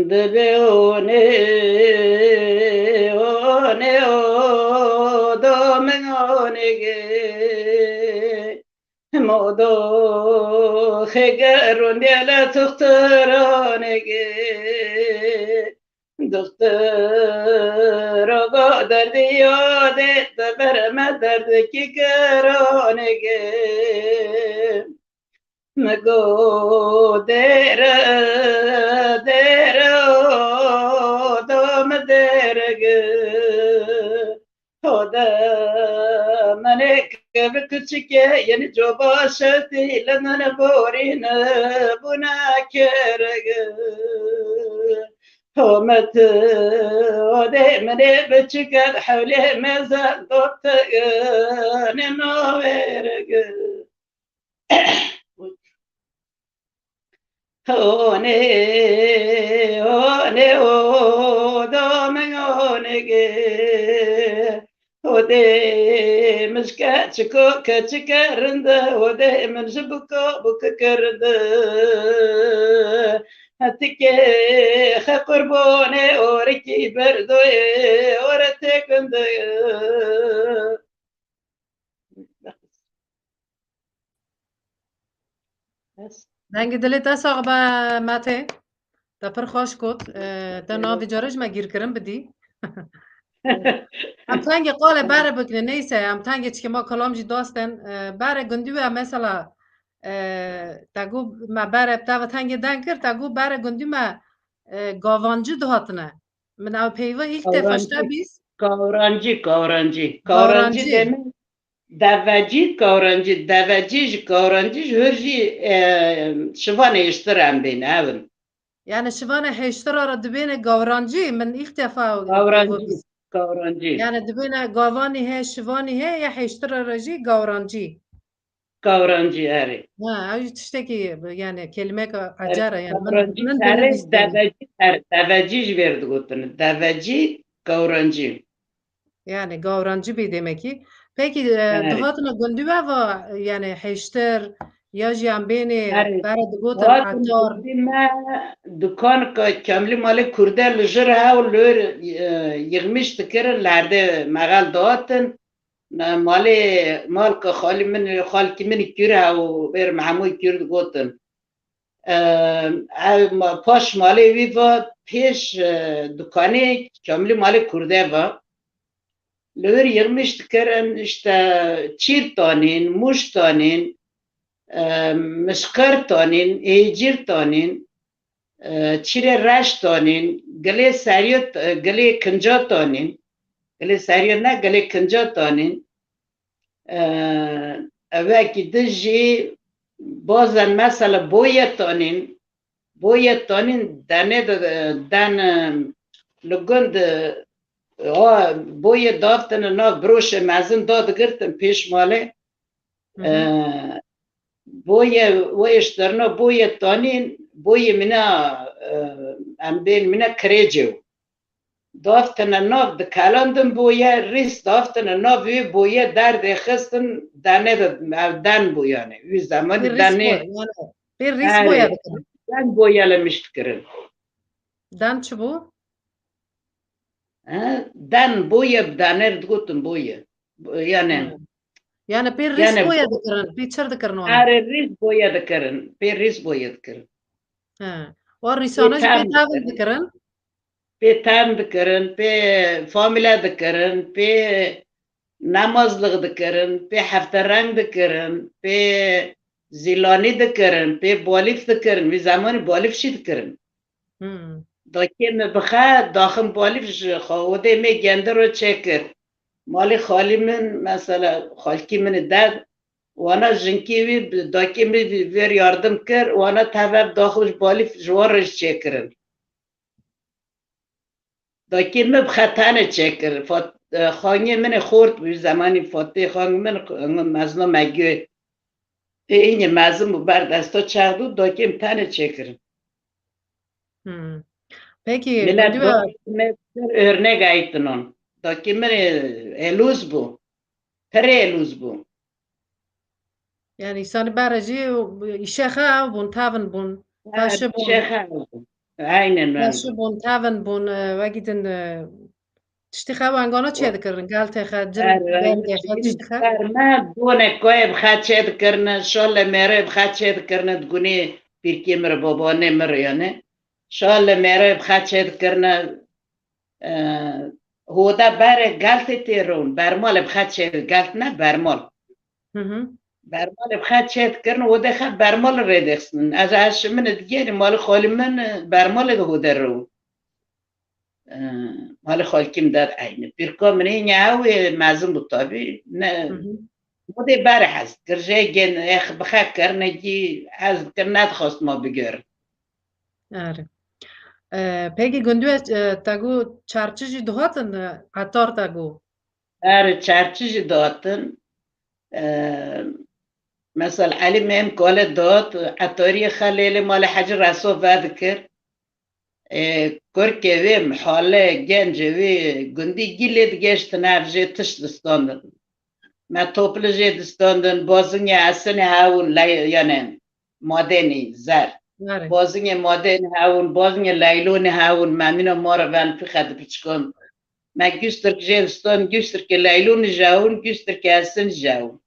Dibe onê, onê, o do min onê ge. Modo xegerûn dêle tuxtiranege. Duxtiro go derdî yo dê te bereme derdekî giranege. Mi go dêre, dêre, o do mi dêrege. Hode menê kevik çike yeni coba şetî li min borîne bûne kerege. Homet hode menê biçike hewlê mezen dote ne naverege. Honê, honê, o do min honê ge. Hodê min ji keçiko keçike rinde, hodê min ji buko bukike rinde. Hetikê xe qurbanê orikî berdoyê, ore tê gundê. Dengê dilê te sax be Metê. Te pir xweş got. E, te navê carê ji me gîrkirin bidî. Em tengê qalê bere bikine, neyse, em tengê çikê ma kalam jî dasten. E, bere gundî we mesela, e, te got me bere, te ve tengê deng kir, te got bere gundî me, e, gavancî dihatine. Min ew peyva ilk defa şte bîst. Kawrancî, kawrancî. Kawrancî. Kawrancî demin devecî, kawrancî, devecî ji kawrancî ji hur jî, e, şivanê hêştir em bêne, ew in. Yani şivanê hêştira re dibêne gawrancî, min ilk defa peyva bîst. Kawrancî, kawrancî. Yani dibêne gavanî he, şivanî he, ya hêştira re jî gawrancî. Gawrancî, erê. Ha, ew jî tiştekî, yani kelîmeka ecer e, yani min, gawrancî, min erê, devecî, er, devecî ji vêr digotin. Devecî, gawrancî. Yani gawrancî bî demekî. Pekî, e, Evet. dihatine gundî we va, yani hêştir ya jî em bênê Erê, bere digotin dihatin etar. gundî me dukan ke kamlî malê kurde li jir hew li wir, e, yixmîş dikirin, li herdê mexel dihatin. Ne, malê, mal ke xalî min, xalkî min kür hew, bêr me hemû kür digotin. E, ev ma-, paş malê wî va pêş, e, dukanê kamlî malê kurde va. Li wir yixmîş dikirin, işte çîr tanîn, mûş tanîn, e, mişqir tanîn, êcîr tanîn, e, çîrê reş tanîn, gilê seriyo, e, gilê kinca tanîn, gilê seriyo ne, gilê kinca tanîn. E, evekî din jî bazen mesela boye tanîn, boye tanîn denê de, den, e, li gund, e, o boye daftine nav broşê mezin da digirtin pêş malê. Hı hı. E, boye, we êşterina boye tanîn, boye mîna, e, em bên mîna kirêcê. Daftine nav dikelandin boye, rîs daftine nav wê boye derdê xistin, denê de, ev den bû yani. Wî zemanî Pê rîs denê boye, yani pê rîs boye Erê, dikirin. Den boye li miş dikirin. Den çi bû? He? Den boye, bi denê re digotin boye. Yani Hmm. Yani pê rîs yani boye dikirin, pê çir dikirin wana? Erê rîs boye dikirin, pê rîs boye dikirin. He. O Pê rîsana jî pê tevn tevin dikirin. dikirin? Pê tevn dikirin, pê famîle dikirin, pê nemazlix dikirin, pê heftereng dikirin, pê zîlanî dikirin, pê balîf dikirin. Wî zemanî balîf jî dikirin. Hmm. Dakê min bixe, daxin balîf ji xwe, odê me gendir û çêkir. Malê xalî min, mesela xalkî min der, wana jinkî wî bi dakê min vê, vêr yardim kir, wana tev ev daxin ji balîf ji wan re jî çêkirin. Dakê min bi xwe tenê çêkir. Fat-, e, xangê min ê xort bû, zemanî Fatê xang min, mezno me gê. Ê, înê mezin bû, ber desta çax dû, dakê min tenê çêkirin. Hmm. Peki, Millet gundî we dakê min örnek aytinon. Dakê min ê, elûz bû. Pirê elûz bû. Yani îsanî bere jî îşê xwe ew bûn, tevin bûn, Ha, taşi bûn. Îşê xwe ew bûn. Aynen öyle. Taşi bûn, tevin bûn, e, wekî din, e, tiştî xwe wengana çê dikirin, geltê xwe, cil, Her, her, vengê xwe, tiştî xwe. Her me donê koyê bi xwe çê dikirine, şalê mêrê bi xwe çê dikirine, di gunê pîrkê mir, babanê mir yani. Şalê mêrê bi xwe çê dikirine, e, hode berê geltê tê rûn, bermalê bi xwe çê, gelt ne, bermal. Hı hı. Bermalê bi xwe çê dikirin, hode xwe bermalê rê dixistin. Ez her şi min digêrî malê xalî min, bermalê de hode rûn. E, malê xalkî min de eynî. Pîrka min hînî ew ê mezin bû tabî. Ne, Hı hı. Hode berê hez dikir. Jê gên, ex bi xwe kirine gî hez dikir, nedixwast ma bigerin. Erê. E, pekî gundî we, e, te got çerçi jî dihatin, e, etar te got. Erê, çerçi jî dihatin. E, mesela Elî Mêm Kale dihat, etariyê xwe lêlê malê Hecî Reso vedikir. E, kurkê wê, mihale, gencê wê gundî gî lê digeştin ev jê tişt distandin. Me topli jê distandin, bazingê esinê hewin, ley-, yani madenî, zer. Erê. Bazingê madenî hewin, bazingê leylonî hewin, me mîna ma re ven pîxe di piçikan. Me gustirk jê distan, gustirkê leylonî jî hewin, gustirkê esin jî hewin.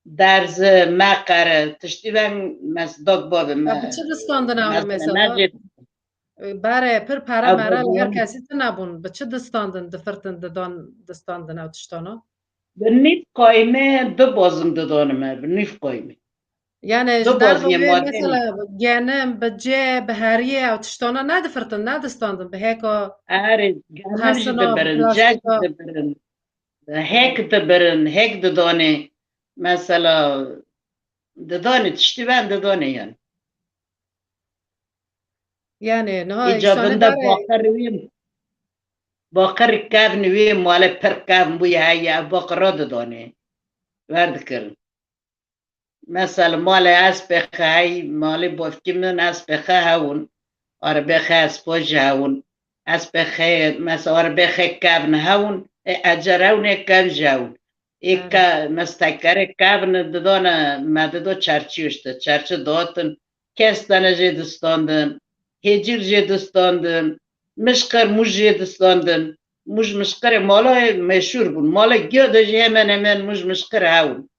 Derzi, meqere, tiştî ven mes-, dok bavê me. Ya bi çi distandin ew mesela? Necê. Bare pir pere mere li her kesî tune bûn. Bi çi distandin, difirtin, didan, distandin ew tiştana? Bi nîv qayme du bazin didane me, bi nîv qayme. Yani ji derve wê mesela genim, bi cê, bi heriyê ew tiştana nedifirtin, nedistandin, bi hêka. Erê, genim jî dibirin, cek jî dibirin. Hêk dibirin, hêk didanê. Mesela didanê, tiştî ven didanê yani. Yani niha Îca îsanê bin de barê baqir wî, baqir kevn wî malê pir kevn bûye heye, baqira didanê. Werdikirin. Mesela malê espê xe hey, malê bavkî min espê xe hewin. Erebê xe espa jî hewin. Espê xe, mesela erebê xe kevn hewin. Ê ecer ew ne, kev jî ew. Ê ke mestekere kevne didane, me dido çerçî işte. Çerçî dihatin. Kestane jê distandin. Hêcîr jê distandin. Mişqir Muj jê distandin. Muj Mişqirê mala meşhur bûn. Mala giya de jî hemen hemen Muj Mişqir hewin.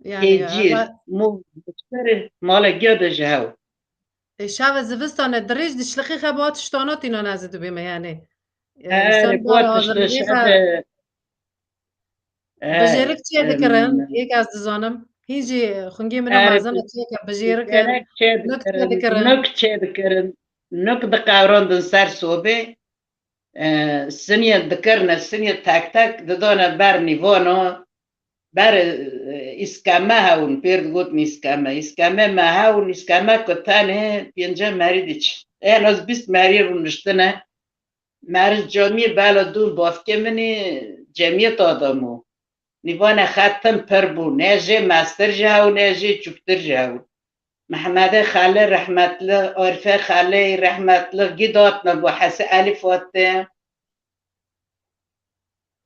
Yanî, Hêcîr, eva Muj Mişqirê mala giya de jî hew. Ê, şeve zivistane dirêj dişliqî xebat tiştana tînan ez dibême, yanî. Ê, Erê, sen got hazir işte nêxe şeve. Bijêrik çê dikirin, yek ez dizanim. Hîn jî xungê min a mezin a çêke bijêrik in. Bijêrik çê dikirin, nuk çê dikirin, nuk diqewrandin ser sobê. E, siniyê dikirine, siniyê tek tek didane ber nîvano, ber, e, îskeme hewin, pêr digotin îskeme. Îskeme me hewin, îskeme ku tenê pênce merî diçin. En az bîst merî rûniştine. Meriz camiyê bela dû bavkê min ê cemiyet adamo. Nîvane xetin pir bû. Ne jê mestir ji hew, ne jê çûktir ji hew. Mehmedê Xelê rehmetli, Arifê Xelê rehmetli, gî datme bo Hesê Elîf Fatê.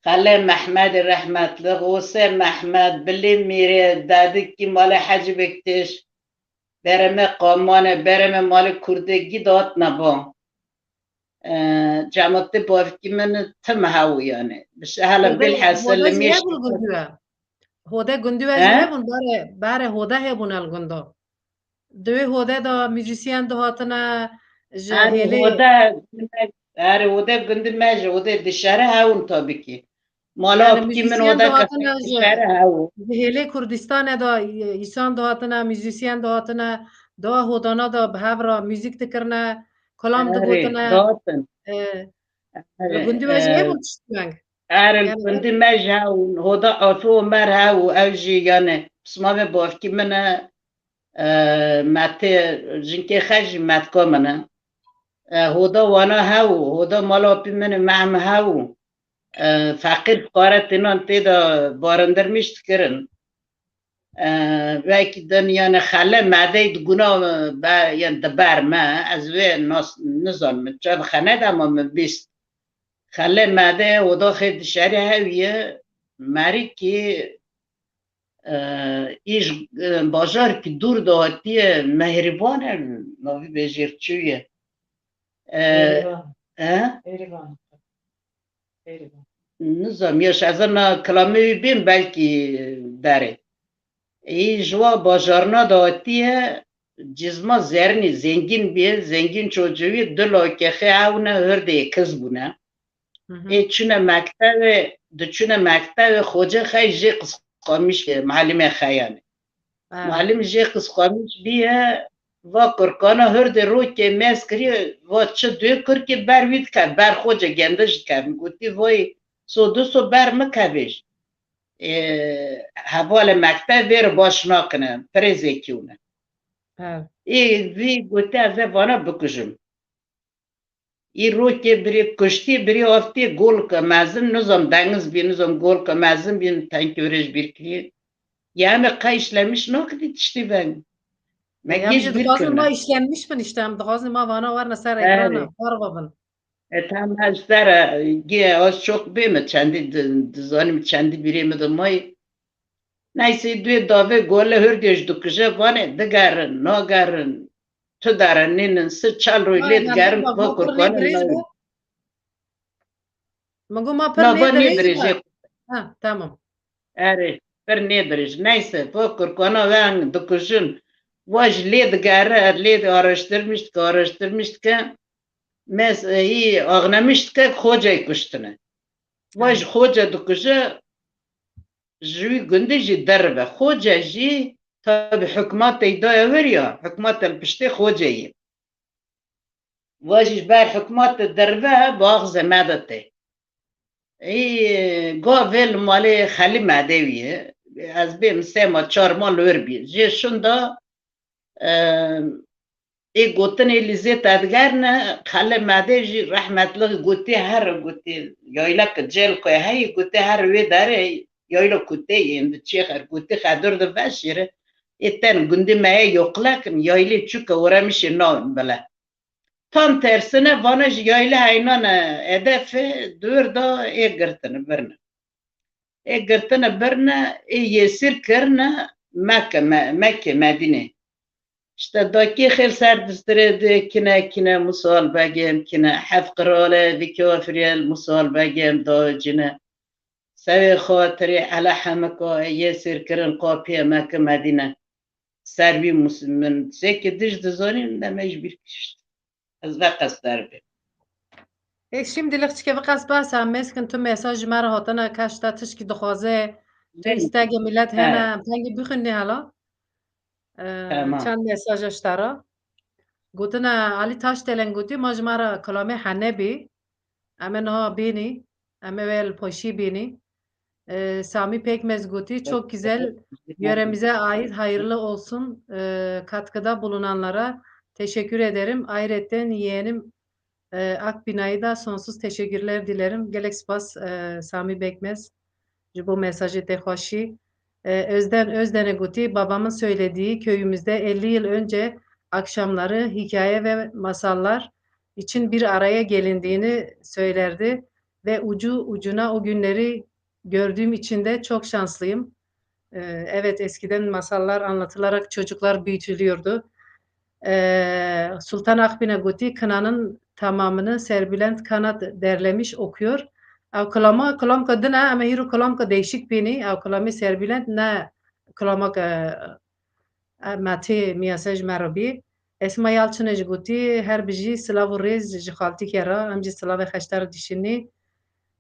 Xelê Mehmedê rehmetli, Xosê Mehmed, Bilê Mîrê, Dadikî malê Hecî Bektiş, bereme Qamane, bereme malê Kurdê, gî datme bo. E, cemaetê bavkî min tim hew yani. Bi şehele Hode, bilhessil Hode jî limîş hebûn gundî we. Hode gundî we jî He? hebûn, barê, barê Hode hebûn el gundo. Di wê Hode de muzîsyen dihatine, ji Erê hêlê Hode, erê Hode gundî me ji Hode dişere hewin tabii ki. Mala Yani apkî min muzîsyen Hode dihatine kefek ji, dişere hew. ji hêlê Kurdistanê de, e, îsan dihatine, muzîsyen dihatine, da Hodana de bi hev re muzîk dikirine, kolam Erê, digotine. Dihatin. E, Erê, li gundî we jî e, hebûn tişt weng. Erê, li Yani gundî me jî hew, Hoda Afî Omer hew, ew jî yani pismamê bavkî min e, e, metê, jinkê xe jî metka min e. E, Hoda Wana hew, Hoda mala apî min e, Mehm hew. E, feqîr fuqare tînan tê de barindirmîş dikirin. E, wekî din yani Xele Medey di guna be, yani di ber me, ez wê nas, nizanim, çav xene de ma min bîst. Xele Mede, Hoda xê dişerî hewiye, merîkî, e, îş, e, bajarkî dûr de hatiye, mehrîban e, navî bêjêr çi ye? E, Êrîvan. E? Êrîvan. Êrîvan. Nizam, ya ez na kilamê wî bêm belkî derê. Ê ji wa bajarna de hatiye, cizma zerinî zengîn bî, zengîn çocê wî du lakexê hewne, hirdê kiz bûne. Hı hı. Ê çûne mektevê, diçûne mektevê, xocê xey jê qisqamîş bî, muallimê xeyanê. Ha. Muallim jê qisqamîş bîye, va kurkana hirdê rokê mez kiriye, va çi duyê kurkê ber wî dike, ber xocê gendiş dike. Min gotî, vay, so du so ber mi kevêj. Ê, hevalê mektevê vê re baş nakine, pirê zêkî wine. Ha. Ê vî gotî, ez ê vana bikujim. Î rokê birê kuştî, birê aftê golke mezin, nizam dengiz bî, nizam golke mezin bî, tenkê wê ji bîr kiriye. Ya me qey işlemiş nakirî tiştî veng. Me Ya gêj ji bîr dixwazin kirine. ma işlenmiş bin işte, em dixwazin ma vana werine ser Erê. ekrana, parva bin. E, tam ez te re, gê az çok bê me çendî di-, dizanim çendî birê me de may. Neyse, duê davê gole hirdê ji dikuje, vanê digerin, nagerin, tu derin nînin, si çel rûy lê digerin, ma ko ma pir kurbanê nêdirêj nayê. Be. Min got ma pir Ma va nêdirêj nêdirêj be. Ha, tamam. Erê, pir nêdirêj. Neyse, ko kurkana wen dikujin. Va ji lê digere, lê de araştirmiş dike, araştirmiş dike. Mes, e, î axnemiş dike, xoceyê kuştine. Va ji xoce dikuje, ji wî gundî jî derve. Xoce jî tabi hikmatê daya wir ya, hikmatê li piştê xoce yê. Va jî ji ber hikmatê derve baxze me de tê. Ê, gavê li malê Xelî Medewî ye. Ez bêm sê ma çar ma li wir bî. Jê şunda, e, Ê gotinê lîzê te digerine, Xelê Medê jî rehmetlik gotî her gotî, yayla ke cêl ku heyî gotî her wê derê yayla kutê yên di çê xer gotî xedur di veşêre. Ê ten gundî me ye yoqlek in, yaylê çûke û remişê navin bile. Tam tersine vana ji yayla heyna ne, hedef e, dûr da ê girtine birine. Ê girtine birine, ê yêsîr kirine Mekke, Me-, Mekke, Medîne. İşte dakî xêl ser distirê de kine, kine Musal Begem, kine heft qirale, vî kafiriyel Musal Begem da cine. Sewê xatirê Ela Hemika yê sêrkirin qapiyê Mekke Medîne. Ser vî mus-, min sêkê dij dizanî, min de me ji bîr kişt. Ez veqez ser bê. Ê, şimdilik çike veqez behsa meskin tu mesaj ji me re hatine, keş te tişkî dixwaze, tu Belê. istegê millet He. hene, em tengî bixwînî hela. Ee, Tamam. Çend mesaja ji te re. Gotine Alî Taşdelen gotî, ma ji me re kilamê Henebî. Em ê niha bînî. Em ê wê li poşî bînî. Ee, Sami Pekmez gotî, çok güzel, yöremize ait hayırlı olsun, ee, katkıda bulunanlara teşekkür ederim. Ayrıca yeğenim, ee, Akbina'yı da sonsuz teşekkürler dilerim. Gelek spas, ee, Sami Pekmez. Ji bo mesajê te xweşî. E, Özden Özden'e gotî, babamın söylediği köyümüzde elli yıl önce akşamları hikaye ve masallar için bir araya gelindiğini söylerdi ve ucu ucuna o günleri gördüğüm için de çok şanslıyım. E, evet, eskiden masallar anlatılarak çocuklar büyütülüyordu. Ee, Sultan Akbîne gotî, Kinanın tamamını Serbülent Kanat derlemiş okuyor. Ew kilama, kilamka din e, em ê hîro kilamka değişik bînî. Ew kilamê Serbülent ne kilamaka, e, me tê miyase ji me re bî. Esma Yalçın'e jî gotî, her bijî, silav û rêz ji xaltîkê re, em jî silavê xeşter dişinî.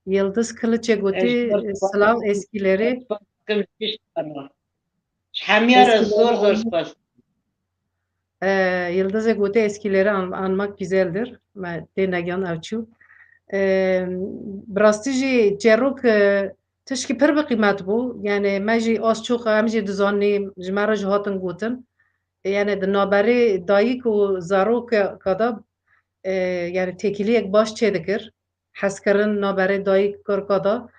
Yıldız Kılıç'e gotî, silav eskileri. Ji hemiya re zor zor spas. E, Yıldız'e gotî eskileri an-, anmak güzeldir. Me tê negiyan ew çû. E, bi rastî jî çerok, e, tişkî pir bi qîmet bû. Yani me jî az çok em jî dizanî, ji me re jî hatin gotin. E, yani di naberê dayik û zarok kada, e, yani têkiliyek baş çêdikir. Hezkirin naberê dayik kurka da,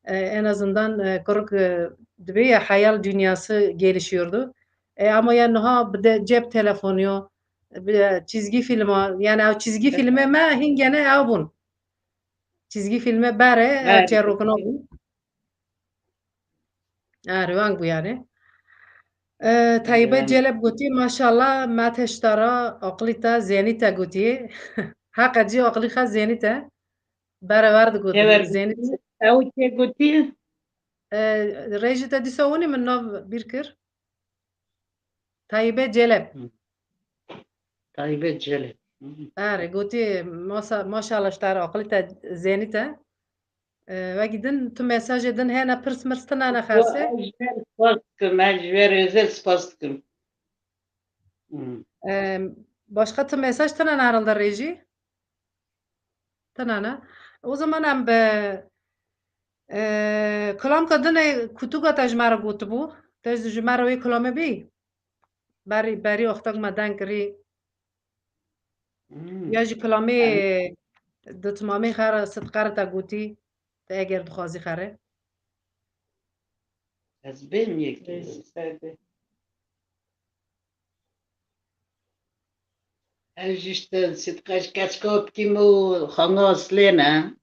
e, en azından, e, kurk, e, dibê ya hayal dünyası gelişiyordu. E, ama ya niha bi de cep telefonu, bi çizgi filma, yani ew çizgi filmê me hingene ew bûn. Çizgi filmê bere, ew çerokina bûn. Erê, weng bû yani. E, Tayibe Celeb gotî, maşallah, me teştara aqlî te, zênî te gotî. Heqe cî aqlî xe zênî te. Berewer digotin, Teber zênî te. Ew kê gotî? E, rêjî te dîsa winî min nav bîr kir. Tayibe Celeb. Hı. Tayibe Celeb. Hı. Erê, gotî, masa-, maşallah ji te re aqilî te zênî te. E, wekî din, tu mesajê din hene, pirs mirs tine ne xersê? Ez ji wer spas dikim, ez ji wer özel spas dikim. Hı. E, başka tu mesaj tine ne herhalde rêjî? Tine ne? O zaman em bi, e, kilamka dinê kutuka te ji me re gotibû. Te ji me re wê kilamê bî? Berî, berî wextek me deng kirî. Hmm. Ya ji kilamê Em- di timamê xera sidqer te gotî, te eger dixwazî xere. Ez bêm yek. Ser be. Ez jî işte Sidqe ji keçka bikîm û xanga Aslê ne.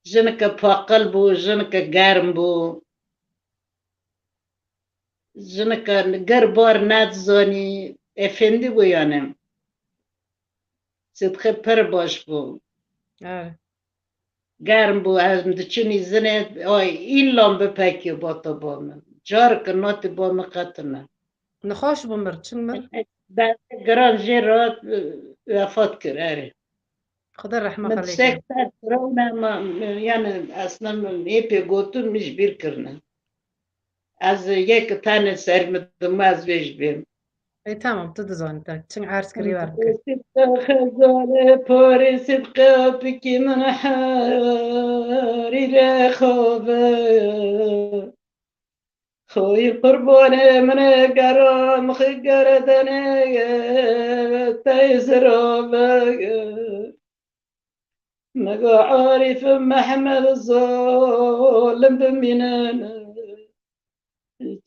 Jinike paqil bû, jinike germ bû. Jinike ger bar nedizanî, efendî bû yani. Sidqe pir baş bû. Evet. Germ bû, em diçin îzinê, ay, îlan bipekî bata ba min. Careke natî ba min qetine. Nexweş bû mir, çin mir? Derdê giran jê re, e, wefat kir, erê. Xuda rehma Min xelê sek kir. Ser firawne ma, yani, aslında min ê pê gotin, min ji bîr kirine. Ez yek tenê ser min dim, ez vê ji bêm. Ê, tamam, tu dizanî te. Çing ers kirî wer bikir. Sidqe xezalê parê sidqe pikî min herî re xave. Xoyî qurbanê min e geram xi geredenê tey zirave. Mega Arîf Mehmed zalim bimînin.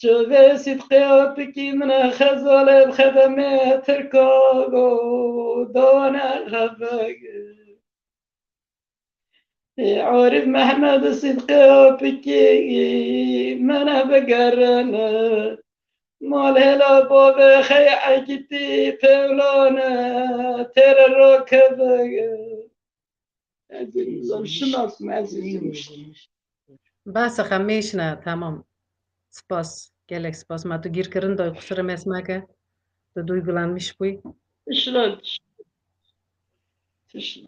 Çavê Sîdqê Apikî min e xezalê bi xedemê Tirka go dane xevege. Ê Arif Mehmed Sîdqê Apikî min e bigerine. Malhêla bavê xey egitî pêwlane têre rakevege. Ez ê nizam şinas me, ez ê zimşt. Bes e, xemêşne, tamam. Spas, gelek spas. Ma tu gîrkirin doy, qusirê me meke. Tu duygulanmış bûy. Tişla, tişla.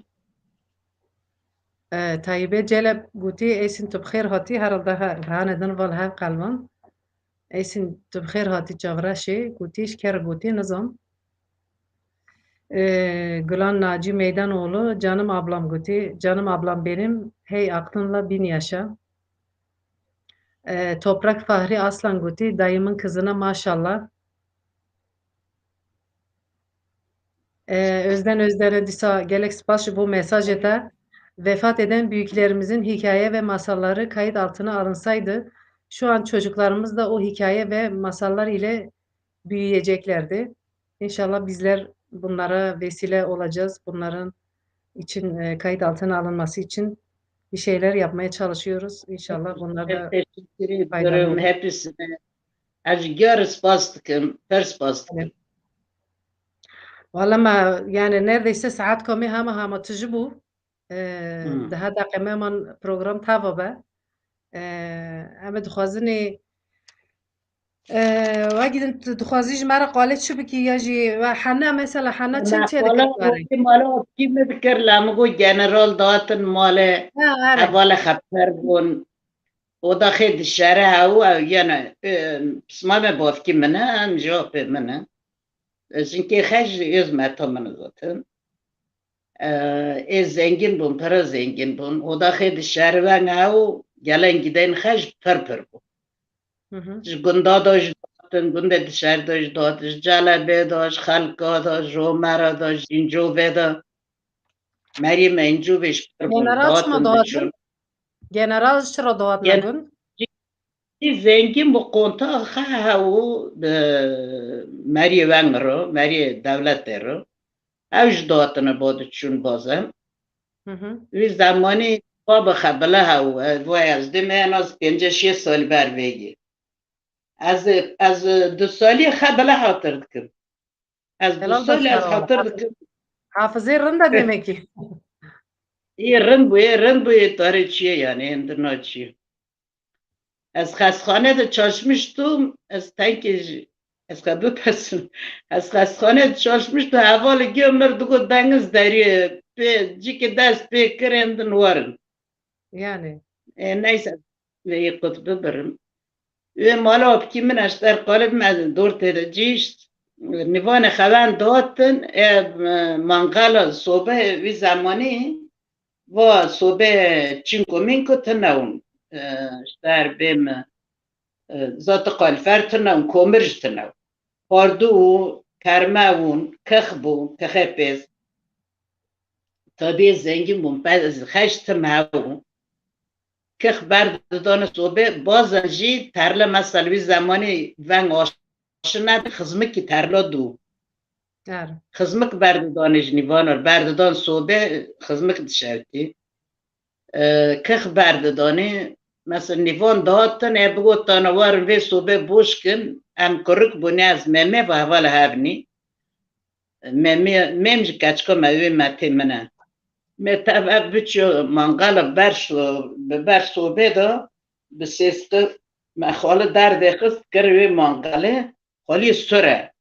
E, Tayyipê Celeb gotî, Êsîn tu bi xêr hatî, herhalde he, hane din val hev qelban. Êsîn tu bi xêr hatî çavreşê, gotî, ji ker gotî, nizam. E, Gulan Naci Meydanoğlu, canım ablam gotî, canım ablam benim, hey aklınla bin yaşa. E, Toprak Fahri Aslan gotî, dayımın kızına maşallah. E, Özden Özden'e dîsa gelek spas ji bo mesajê te. Vefat eden büyüklerimizin hikaye ve masalları kayıt altına alınsaydı, şu an çocuklarımız da o hikaye ve masallar ile büyüyeceklerdi. İnşallah bizler bunlara vesile olacağız. Bunların için, e, kayıt altına alınması için bir şeyler yapmaya çalışıyoruz. İnşallah bunlar da Teşekkür ediyorum faydalı olur. Hepsine. Ez ji giyar spas dikim, pir spas dikim. Evet. Valla me, yani neredeyse saet komê hema hema tiji bû. E, Hmm. Daha deqe me man program tava be. E, em ê dixwazinê, e, wekî din tu dixwazî ji me re qalê çi bikî ya jî we hene mesela hene çend çêdikir karê? Mala wekî me dikir la min got general datin malê. Ha, erê. Hevalê xeper bûn. Oda xê dişere hew ew yene, e, pisma me bavkî min e, em jî apê min e. Jinkê xej ji êz meta min e zaten. E, ê zengîn bûn, pere zengîn bûn. Oda xê dişere weng hew gelen gidên xej pir pir bû. Hı hı. Ji gunda da ji datin, gundê dişer da ji datin, ji celebê da, ji xelka da, ji omera da, ji încovê da. Merî me încovê ji pir bûn, General çima datin datin? Diçûn. General ji çira datin Gen- gund? Jî zengîn bû, konta xe hew bi merî weng re, merî dewletê re. Ew ji datine bo diçûn bazen. Hı hı. Wî zemanî baba xebile hew, e, vay ez dê me en az pêncî şêst salî ber vê yê. Ez, ez du salî xebile hatir dikim. Ez du Helal salî ez olsun. Hatir dikim. Hafızê rind e demek ki. Ê rind bûye, rind bûye tarê çiye yani, endirna çiye. Ez xestxane de çalışmıştım, ez tenkê jî, ez xwe bipesim. Ez xestxane de çalışmıştım, hevalê giya mir digot Deniz Derya, pê, cîkê dest pê kirin din warin. Yani. E, neyse, vê yê qut bibirim. Wê mala apkî min eşter qalib me dor tê de cîşt. Nîvanê xewen datin, e, mangala sobe wî zemanî, va sobe çinko minko tine ûn, e, ji der bê me, e, zati qalifer tine ûn, komir ji tine ûn. Pardu û kerme ûn, kix bû, kixê pêz. Tabî zengîn bûn, pe-, xeş tim hebû. Kix berdidane sobe, bazen jî terle, mesela wî zemanî veng aşine xizmikî terla dû. Her. Xizmik berdidane ji nîvanar, berdidan sobe, xizmik dişewtî. E, kix berdidanê, mesela nîvan dihatin, e, bigotana warin vê sobe boş kin, em kurik bûne, ez Memê ve hevala hevnî. Memê, Mêm ji keçika me wê metê min e. Me tev ev biçiyo mangala ber so-, bi ber sobê de bi sêsqi me xali derdê xist kir wê mangalê, xalî sur e.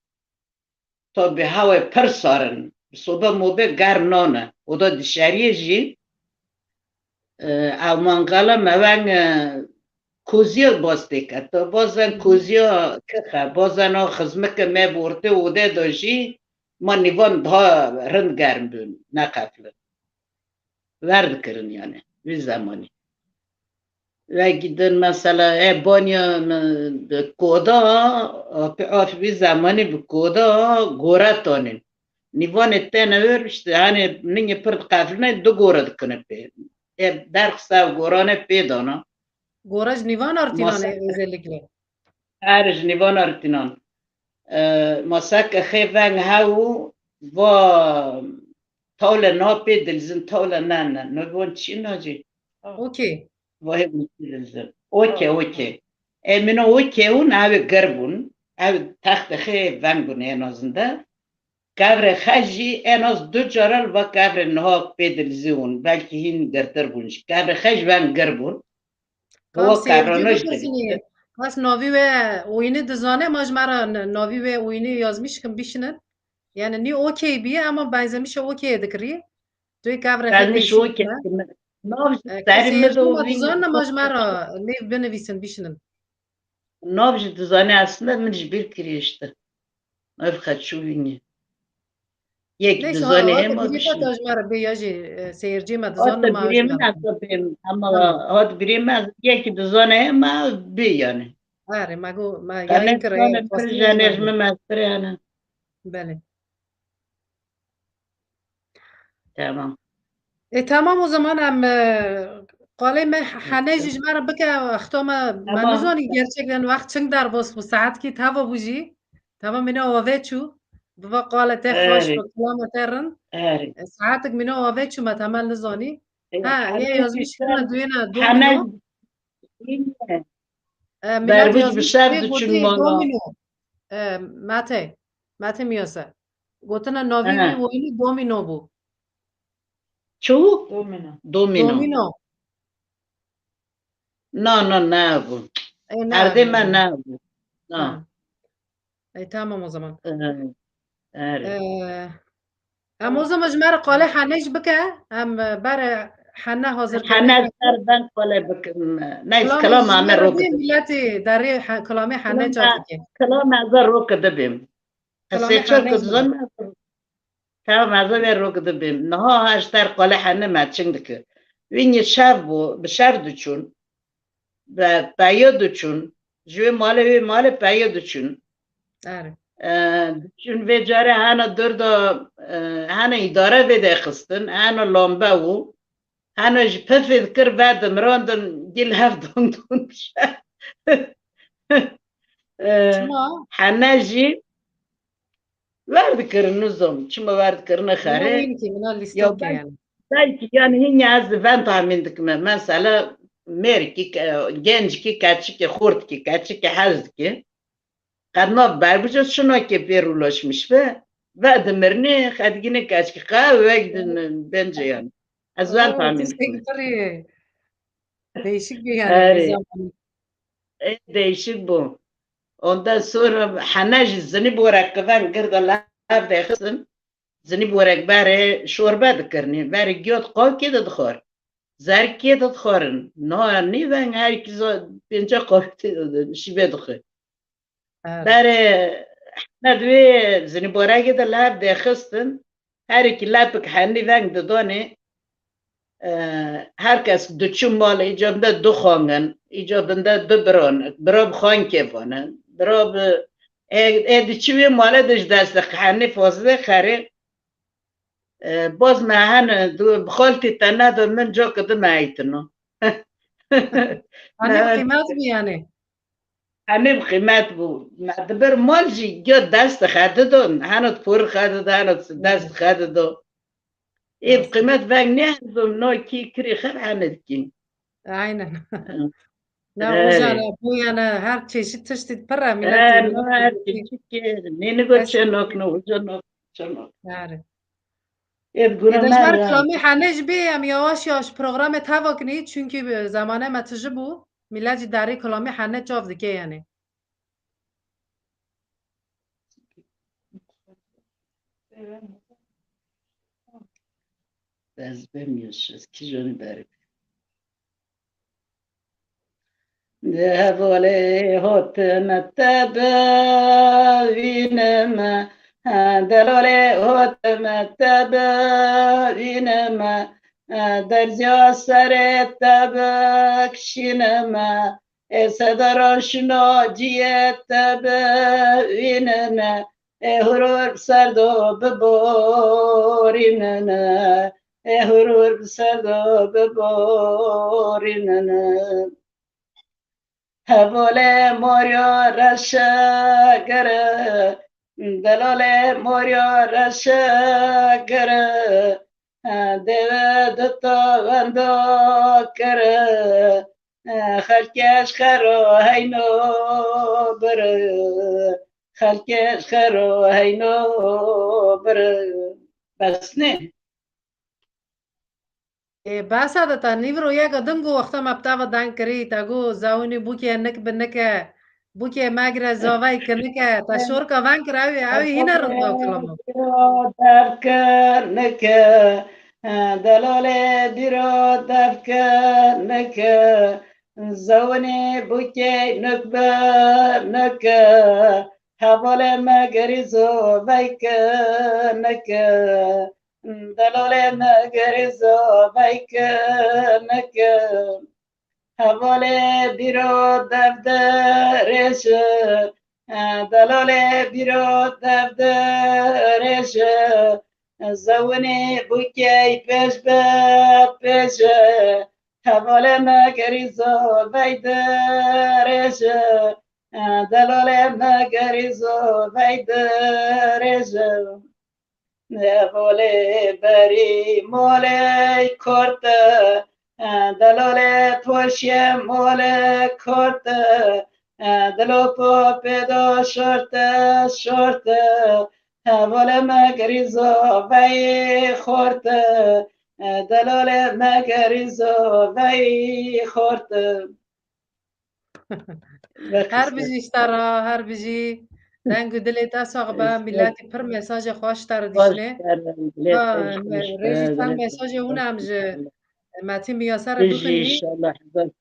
Tabî hewê pir sarin. Sobe mobe germ nane. Oda dişeriyê jî, e, ew mangala me weng, e, koziya bas têke. To bazen koziya kix e, bazen a xizmike me bi ortê ode de jî ma nîvan daha rind germ bûn, neqeflin. Werdikirin yani, wî zemanî. Wekî din mesela, e, banya, e, bi koda, a, pi-, a, wî zemanî bi koda gore tanîn. Nîvanê tene wer işte, hani ningê pir diqefline, du gore dikine pê. E, derxiste ew gorane pê dana. Gore ji nîvan artînane Masa- özellikle. Her ji nîvana ritinan. E, ma seke xê veng hew va tawle na pê dilizin, tawle ne, ne. No von çi nacî? Okey. Va hê von çi dilizin. Okey, okey. E, mino okey un, ew gir bûn. Ew texte xê veng bûn en azinde. Kevrê xeş jî en az du cara li va kevrê niha pê dilizî bûn. Belkî hîn girtir bûn jî. Kevrê xeş veng gir bûn. Kas Wa seyircî karana jî bipirsinî, kas navî wê oyunî dizane, ma ji me re n-, navî wê oyunî yazmîş kin bişinin. Yani nî okey bîye ama benzemişe okey dikirî. Tu yê kevrê xwe Gelmiş têşî okey. Kime. Nav ji E, serî kas min de seyircî ma oyunî dizane ma ji me re lêv binivîsin bişinin. Nav jî dizane aslında min ji bîr kiriye işte. Ev xeçû wînî. Yek Neyse, dizane ha, hema hadi bir bişin. Mesaj var, bir ya jî, e, seyircî me dizan Hadi ma birê min ez bêm. Ama Tamam. Hadi birê min ez yek dizane hema bê yani. Are, ma go, ma Kane yayın kire, dizane bir faslı jener yayın. Mi mestre yani. Belê. Tamam. E, tamam o zaman em, e, qalê me hene jî ji me re bike, wexta me, me Tamam. Nizanî gerçekten wext çing derbas bû, saetkî teva bû jî. Tamam, mîna ave çû. Biva qale te xweş Erê. Bi, kilama te rind. Erê. E, saetek mîna ave çû, me temel nizanî. E, Ha, hene ye yazmiş jî kira duyêne hene domino. E, Mîlat Berbic bi yazmiş şer pê diçûn gotî mala. Domino. E, Mate. Mate Miyase. Gotina navî He. Wî oyunî domino bû. Çi? Domino. Domino. Domino. Na, na, ne bû. E, ne Erdê bû. Me ne bû. Na. Ha. E, tamam o zaman. E, erê. E, em o zaman ji me re qale hene jî bike. Em, e, bere hene hazir Hene kene. Ser ben qale bikim. Neyse, Kilamê kilam ji me ame re ro bê bikim. Milletî derê he-, kilamê hene Kilam çap e, dike. Kilam ez ro ke dibim. Ez Kilamê sê çar hene ke jî. Dizan Tamam, ez ê vê rok dibêm. Niha her ji ter qale hene me çing dike. Wînî şev bû, bi şev diçûn. Bi peyo diçûn. Ji wê malê wê malê peyo diçûn. Erê. E, diçûn vê carê hene dor de, e, hene îdare vê de xistin, hene lambe û hene ji pifê dikir ve dimirandin, gil hev don don dişe. E, Çima? Hene jî Ver dikirin nizam, çima ver dikirine xerê? Wînkî, mina lîstok Ya belkî, yani. Belkî yani hînî ez li ven tahmîn dikime. Mesela mêrkî, ke-, gencikî, keçikî, xurtkî, keçikî hez dike. Qedna berbice şinakê pê rûlaşmiş be. Ve dimirinê xedgînê keçikî. Qe wek din bence yani. Ez ven Oo, tahmîn dikime. Değişik bir yani. Erê. Zaman. E, değişik bu. Ondan sonra hene jî zinî borek kiven girda lev dexistin. Zinî borek berê şorbe dikirinî. Berê giyot qawkê de dixwar. Zerkê de dixwarin. Niha nîveng her kî zo-, pênce qawkê de şîvê dixwe. Evet. Berê hene di wê zinî borekê de lev dexistin. Her yekî lepik henî veng didonê, e, her kes diçû malê, îca binde du xangin, îca binde du biron, bira bi xankê vane, bira bi, e, e, diçû wê malê de ji dest de henî fazlê xerê, e, baz me hene, du, bi xaltî te nedo min, coke di me eytino. Hanî qîmet bî yani. Hemî bi qîmet bû. Me dibir mal jî giya dest xedidon. Heno di por xedido, heno di dest xedido. Ê bi qîmet veng nehezon, no kî kirî xer hene dikî. Aynen. Hı. Ne, Erê. Hocam, bu yani her çeşit tiştî pir e, millet He, no her çeşit. Nê nigo çenok, no uca no çenok. Erê. Ê, di guna Êdî ji me ber ya. Kilamê hene jî bê, em yavaş yavaş programê teva kinî, çünkü, e, zamane me tiji bû. Millet jî derê kilamê hene çav dike yani. Ez bêm yaşız, ki jönü berê. Di hevalê hotime te bivînime, delalê hotime te bivînime, derziya serê te bikişînime, ê seda roşna ciyê te bivînime, ê hurur bi ser do biborînine, ê hurur bi ser do biborînine. Hevalê Morya reşegere, delalê Morya reşegere, deve dita wenda kere, xelkê ji xero heyno bire, xelkê ji xero heyno bire. Bes ne? Ê, behsa de te nîvro yeka din got, wexta me bi te ve deng kirî, te got, "Zewinî bûkê nik bi nike, bûkê megire zavey kinike." Te şorka ven kir, ew ê, ew ê hîne rind be kilama. Bîro dev kinike, delalê bîro dev kinike, zewinî bûkê nik bi nike, hevalê me gerî zavey kinike. Delalê me gerî zavey kinike, hevalê bîro dev dirêje, delalê bîro dev dirêje, zewinî bûkey pêş be pêje, hevalê me gerî zavey dirêje, delalê me gerî zavey dirêje. Hevalê berî malê kort e, delalê poşiyê malê kort e, dilo popê de şort e, şort e, hevalê me gerî zavey xort e, delalê me gerî zavey xort e. Her bijî ji te re, her bijî. Deng û dilê te sax be, miletî pir mesajê xweş ji te re dişîne. Ha, rêjî çend mesajê hûn em ji Metî Miyase re bixwînî.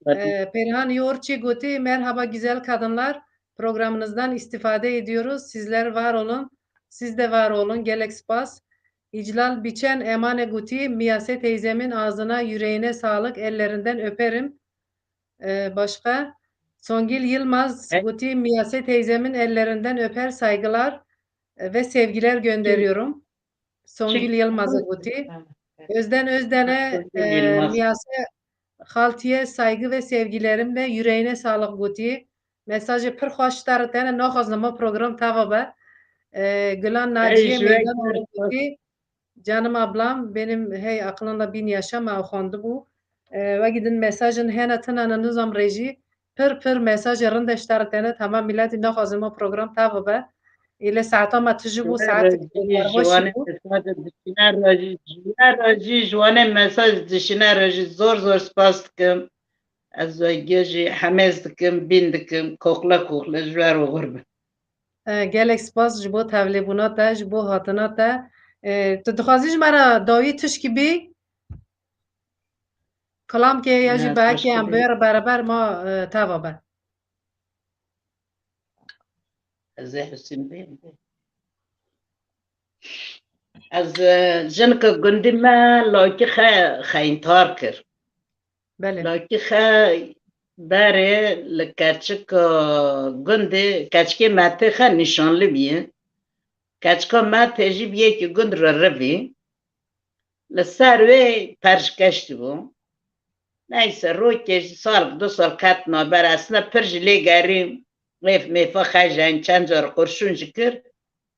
E, Pêrhan Yorçî gotî, "Merhaba güzel kadınlar, programınızdan istifade ediyoruz. Sizler var olun, siz de var olun. Gelek spas." İclal Biçen Emane gotî, "Miyase teyzemin ağzına, yüreğine sağlık, ellerinden öperim." E, başka? Songül Yılmaz gotî, "Miyase teyzemin ellerinden öper, saygılar, e, ve sevgiler gönderiyorum." Songül Yılmaz'a gotî. Özden Özden'e, e, "Miyase xaltiye saygı ve sevgilerimle, yüreğine sağlık" gotî. Mesajê pir xweş ji te re tene, naxwazim ma program tava be. E, Gülan Naciye Meydan Oğlu gotî. Canım ablam, benim hey aklında bin yaşa me xwendibû. E, wekî din mesajin hene, tinane nizam rêjî. Pir pir mesajê rind e ji te re tene, tamam miletî naxwazin ma program tava be. Île saeta me tiji bû, saet berhoşî bû. Ji wan re jî, ji wan re jî, ji wan re jî zor zor spas dikim. Ez wegê jî hemêz dikim, bîn dikim, koxle koxle ji wer oxir bin. E, gelek spas ji bo tevlêbûna te, ji bo hatina te. E, tu dixwazî ji me re dawî tişkî bî? Kilamkê ya jî belkî em bêre bereber ma, e, teva be. Ez ê Husîn bêm. Ez, e, jinka gundî me lakî xe-, xeyintar kir. Belê. Lakî xe berê li keçika gundê, keçikê me tê xe nîşanlî bîye. Keçika me tê jî bi yekî gund re rivî. Li ser wê perşkeş dibû. Neyse, rokê jî sal, du sal ket naber, esne pir jî lê gerî, mêf, mêfa xejen, çend car qurşûn jî kir.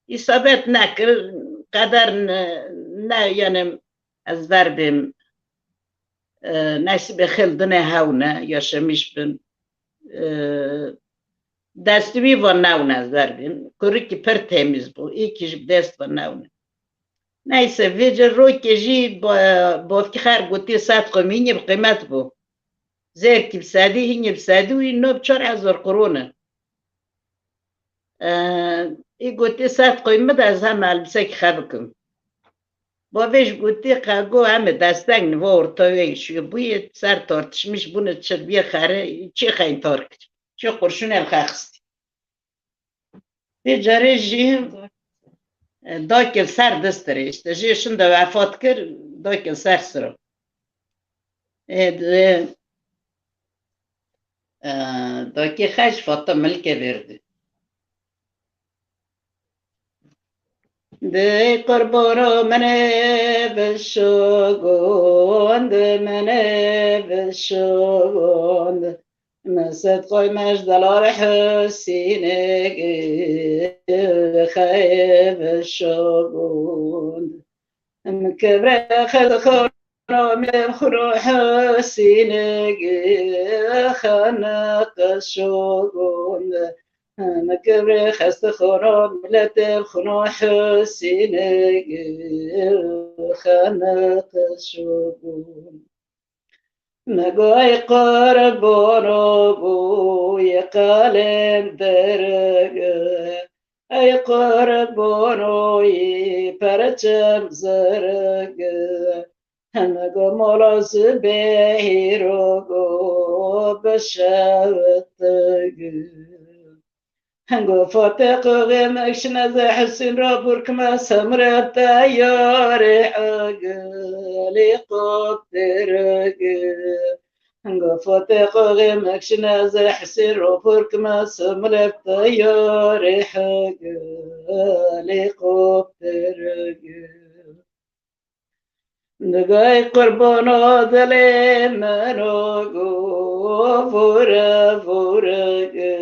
Îsabet nekir, qeder ne, ne, yani ez ver bêm, e, nesîbê xêl dinê hewn e, yaşamış bin. E, destê wî van newne ez ver bêm. Kurikî pir temiz bû, îkî jî bi dest van newne. Neyse, vêce rokê jî ba-, bavkî xer gotî sed qimînî bi qîmet bû. Zêrkî bi sedî, hîngî bi sedî û îno bi çar hezar qurûn e. E, î gotî sed qîmî de ez hem elbisekî xe bikim. Bavê jî gotî qego em ê desteng niva orta wê şûyê bûyê ser tartişmiş bûne çi biyê xere, çi xeyntar kir. Çi qurşûnê li xe xistî. Vê carê jî, e, dakê li ser dist dirêj. Te jê şinda wefat kir, dakê li ser siro. Ê, di, e, dakê xeş fata milkê verdi. Di qurboro mene bişo gund, mene bişo gund. Mesed qoy mej delal Hüseyin'e xeyb şogund. Em kevre xed xoro mem xuro Hüseyin'e xanık şogund. Em kevre xest xoro millet xuro Hüseyin'e xanık şogund. Megoy qurbono bu ye qalên derge. Ey qurbono yi perçem zerge. Heme go mola zibehiro go beşewetege. Hengo fote qoğê mekşine ze Hüseyin ra burkme semre te yare ege helikoptere ge. Hengo fote qoğê mekşine ze Hüseyin ra burkme semre te yare ege helikoptere ge. Nigay qurbana dilê min o go vore vore ge.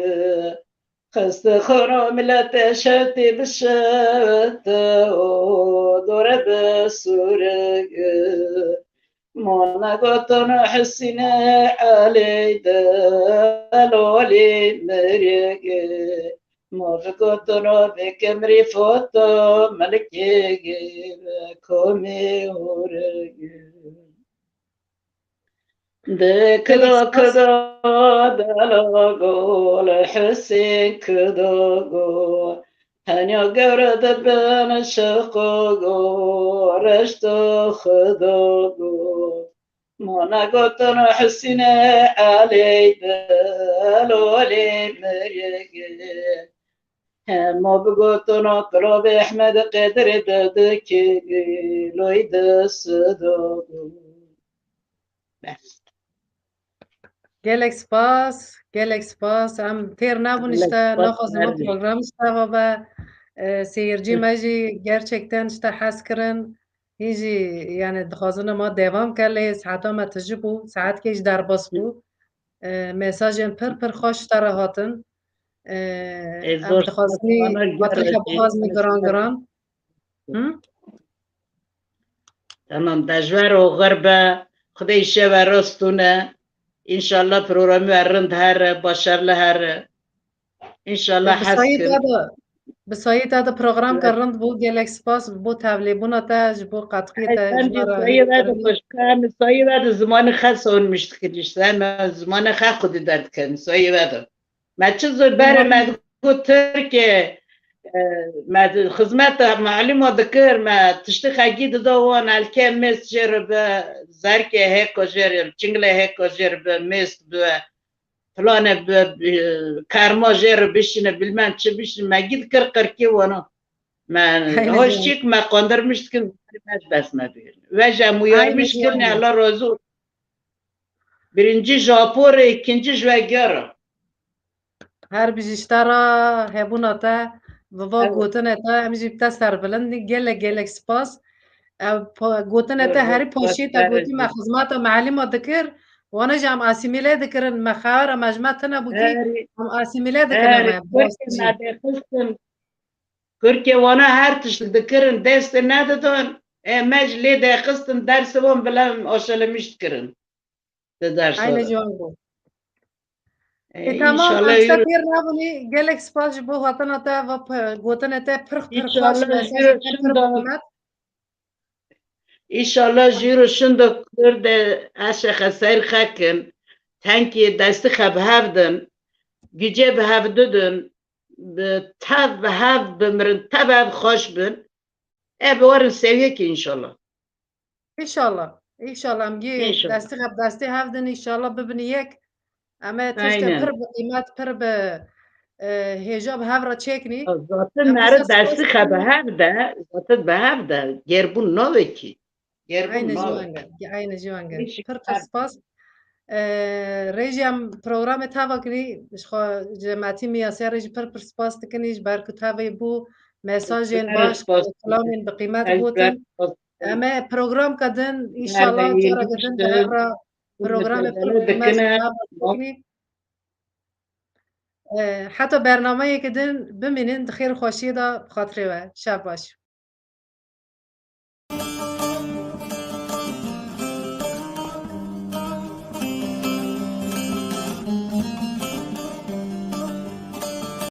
Xeste xora milete şewtî bi şewte o dore bi sûre ge. Mona gotana Hüseyin'e Elî de lolî mirî ge. Ma bi gotana vê kemrî foto melikê ge komê hore ge. De kido kido dela gol Hüseyin kido gol. Henya gewre de ben şeqo gol reşto xido gol. Mona gotana Hüseyin'e Elî de lolî mirî ge. Hema bi gotana Kilavê Ehmed Qedirê de dikê loy de sido. Bes. Gelek spas, gelek spas. Em têr nebûn işte, naxwazim ev program işte be. E, seyircî me jî gerçekten işte hez kirin. Hîn jî, yani, dixwazin ma devam ke lê saeta me tijî bû, saetkê jî derbas bû. E, mesajên pir pir xweş ji te re hatin. E, Ê, em zor dixwazin, spas, bana hatin gelek ke bixwazin giran giran. Hı? Tamam, dejwer û xir be. Xwedê îşev we rastûne. Înşallah programê we rind here, başarılı here. Înşallah hez kin. Bi sayî te de, bi sayî te de programke rind bû, gelek spas bo tevlêbûna te, ji bo qetkiyê te, ji me re. Sayî ve de xweşka, em sayî ve de zimanê xe sonmiş dikin işte, em zimanê xe xwedî derdikin, sayî ve de. Me çi zor berê me digot Tirkê, e, me di-, xizmeta malûma dikir, me tiştê xelkî dida wan, elkê mêst jê re bi, zerkê hêko jê re, çinglê hêko jê re bi, mêst bi, filane bi, bi, kerma jê re bişîne, bilmem çi bişîne, me gî dikir qirkê wana. Me hoş çîk me qandirmiş dikin, me bes me bîr. Ve jî em uyarmiş kirin, Allah razı olsun. Birinci ji Apo re, ikinci ji Veger re. Her bijî ji te re, hebûna te, bi va gotinê te, em jî bi te serbilind in. Gelek, gelek spas. Ev pa-, gotinê te herî paşî te gotî me xizmeta malûma dikir. Wana jî em asîmîle dikirin. Me xeyara me ji me tune bû kî, em asîmîle dikirin me. Kurkê me dêxistin, Kurkê wana her tişt dikirin, destê nedidin. E, me ji lê dêxistin, dersê wan bila aşelemiş dikirin. Di dersa de. Eyne ciwan bû. E, e, tamam, înşallah em yürü- pêr nebûnî. Gelek spas ji bo hatina te ve p-, gotinê te pir, pir xweş, mesajê te pir bi qîmet. Înşallah jîro şindo Kurd e eşexe ser xekin. Tenkî destî xe bi hev din. Gücê bi hev didin. Bi tev bi hev bimirin, tev ev xweş bin. E, bi werin sewiyekê înşallah. Înşallah. Înşallah. Em gî destî hev, destê hev din, înşallah bibin yek. Em ê tiştê pir bi qîmet, pir bi, e, hêja bi hev re çêkinî. Zaten meri destî xe bi hev de, zaten bi hev de, gerbûn navekî. Gerbûn navekî. Eyne jî wenge. Pir pir spas. E, rêjî em programê teva kirî, ji xwe cemaetî Miyasê re jî pir pir spas dikin, ji ber ku tevê bû, mesajên baş, kilamên bi qîmet gotin. Em ê programke din, înşallah, careke din bi hev re programê pir bi qîmet bikin. E, heta bernameyeke din bimînin, di xêr û xweşiyê de bi xatirê we. Şev baş.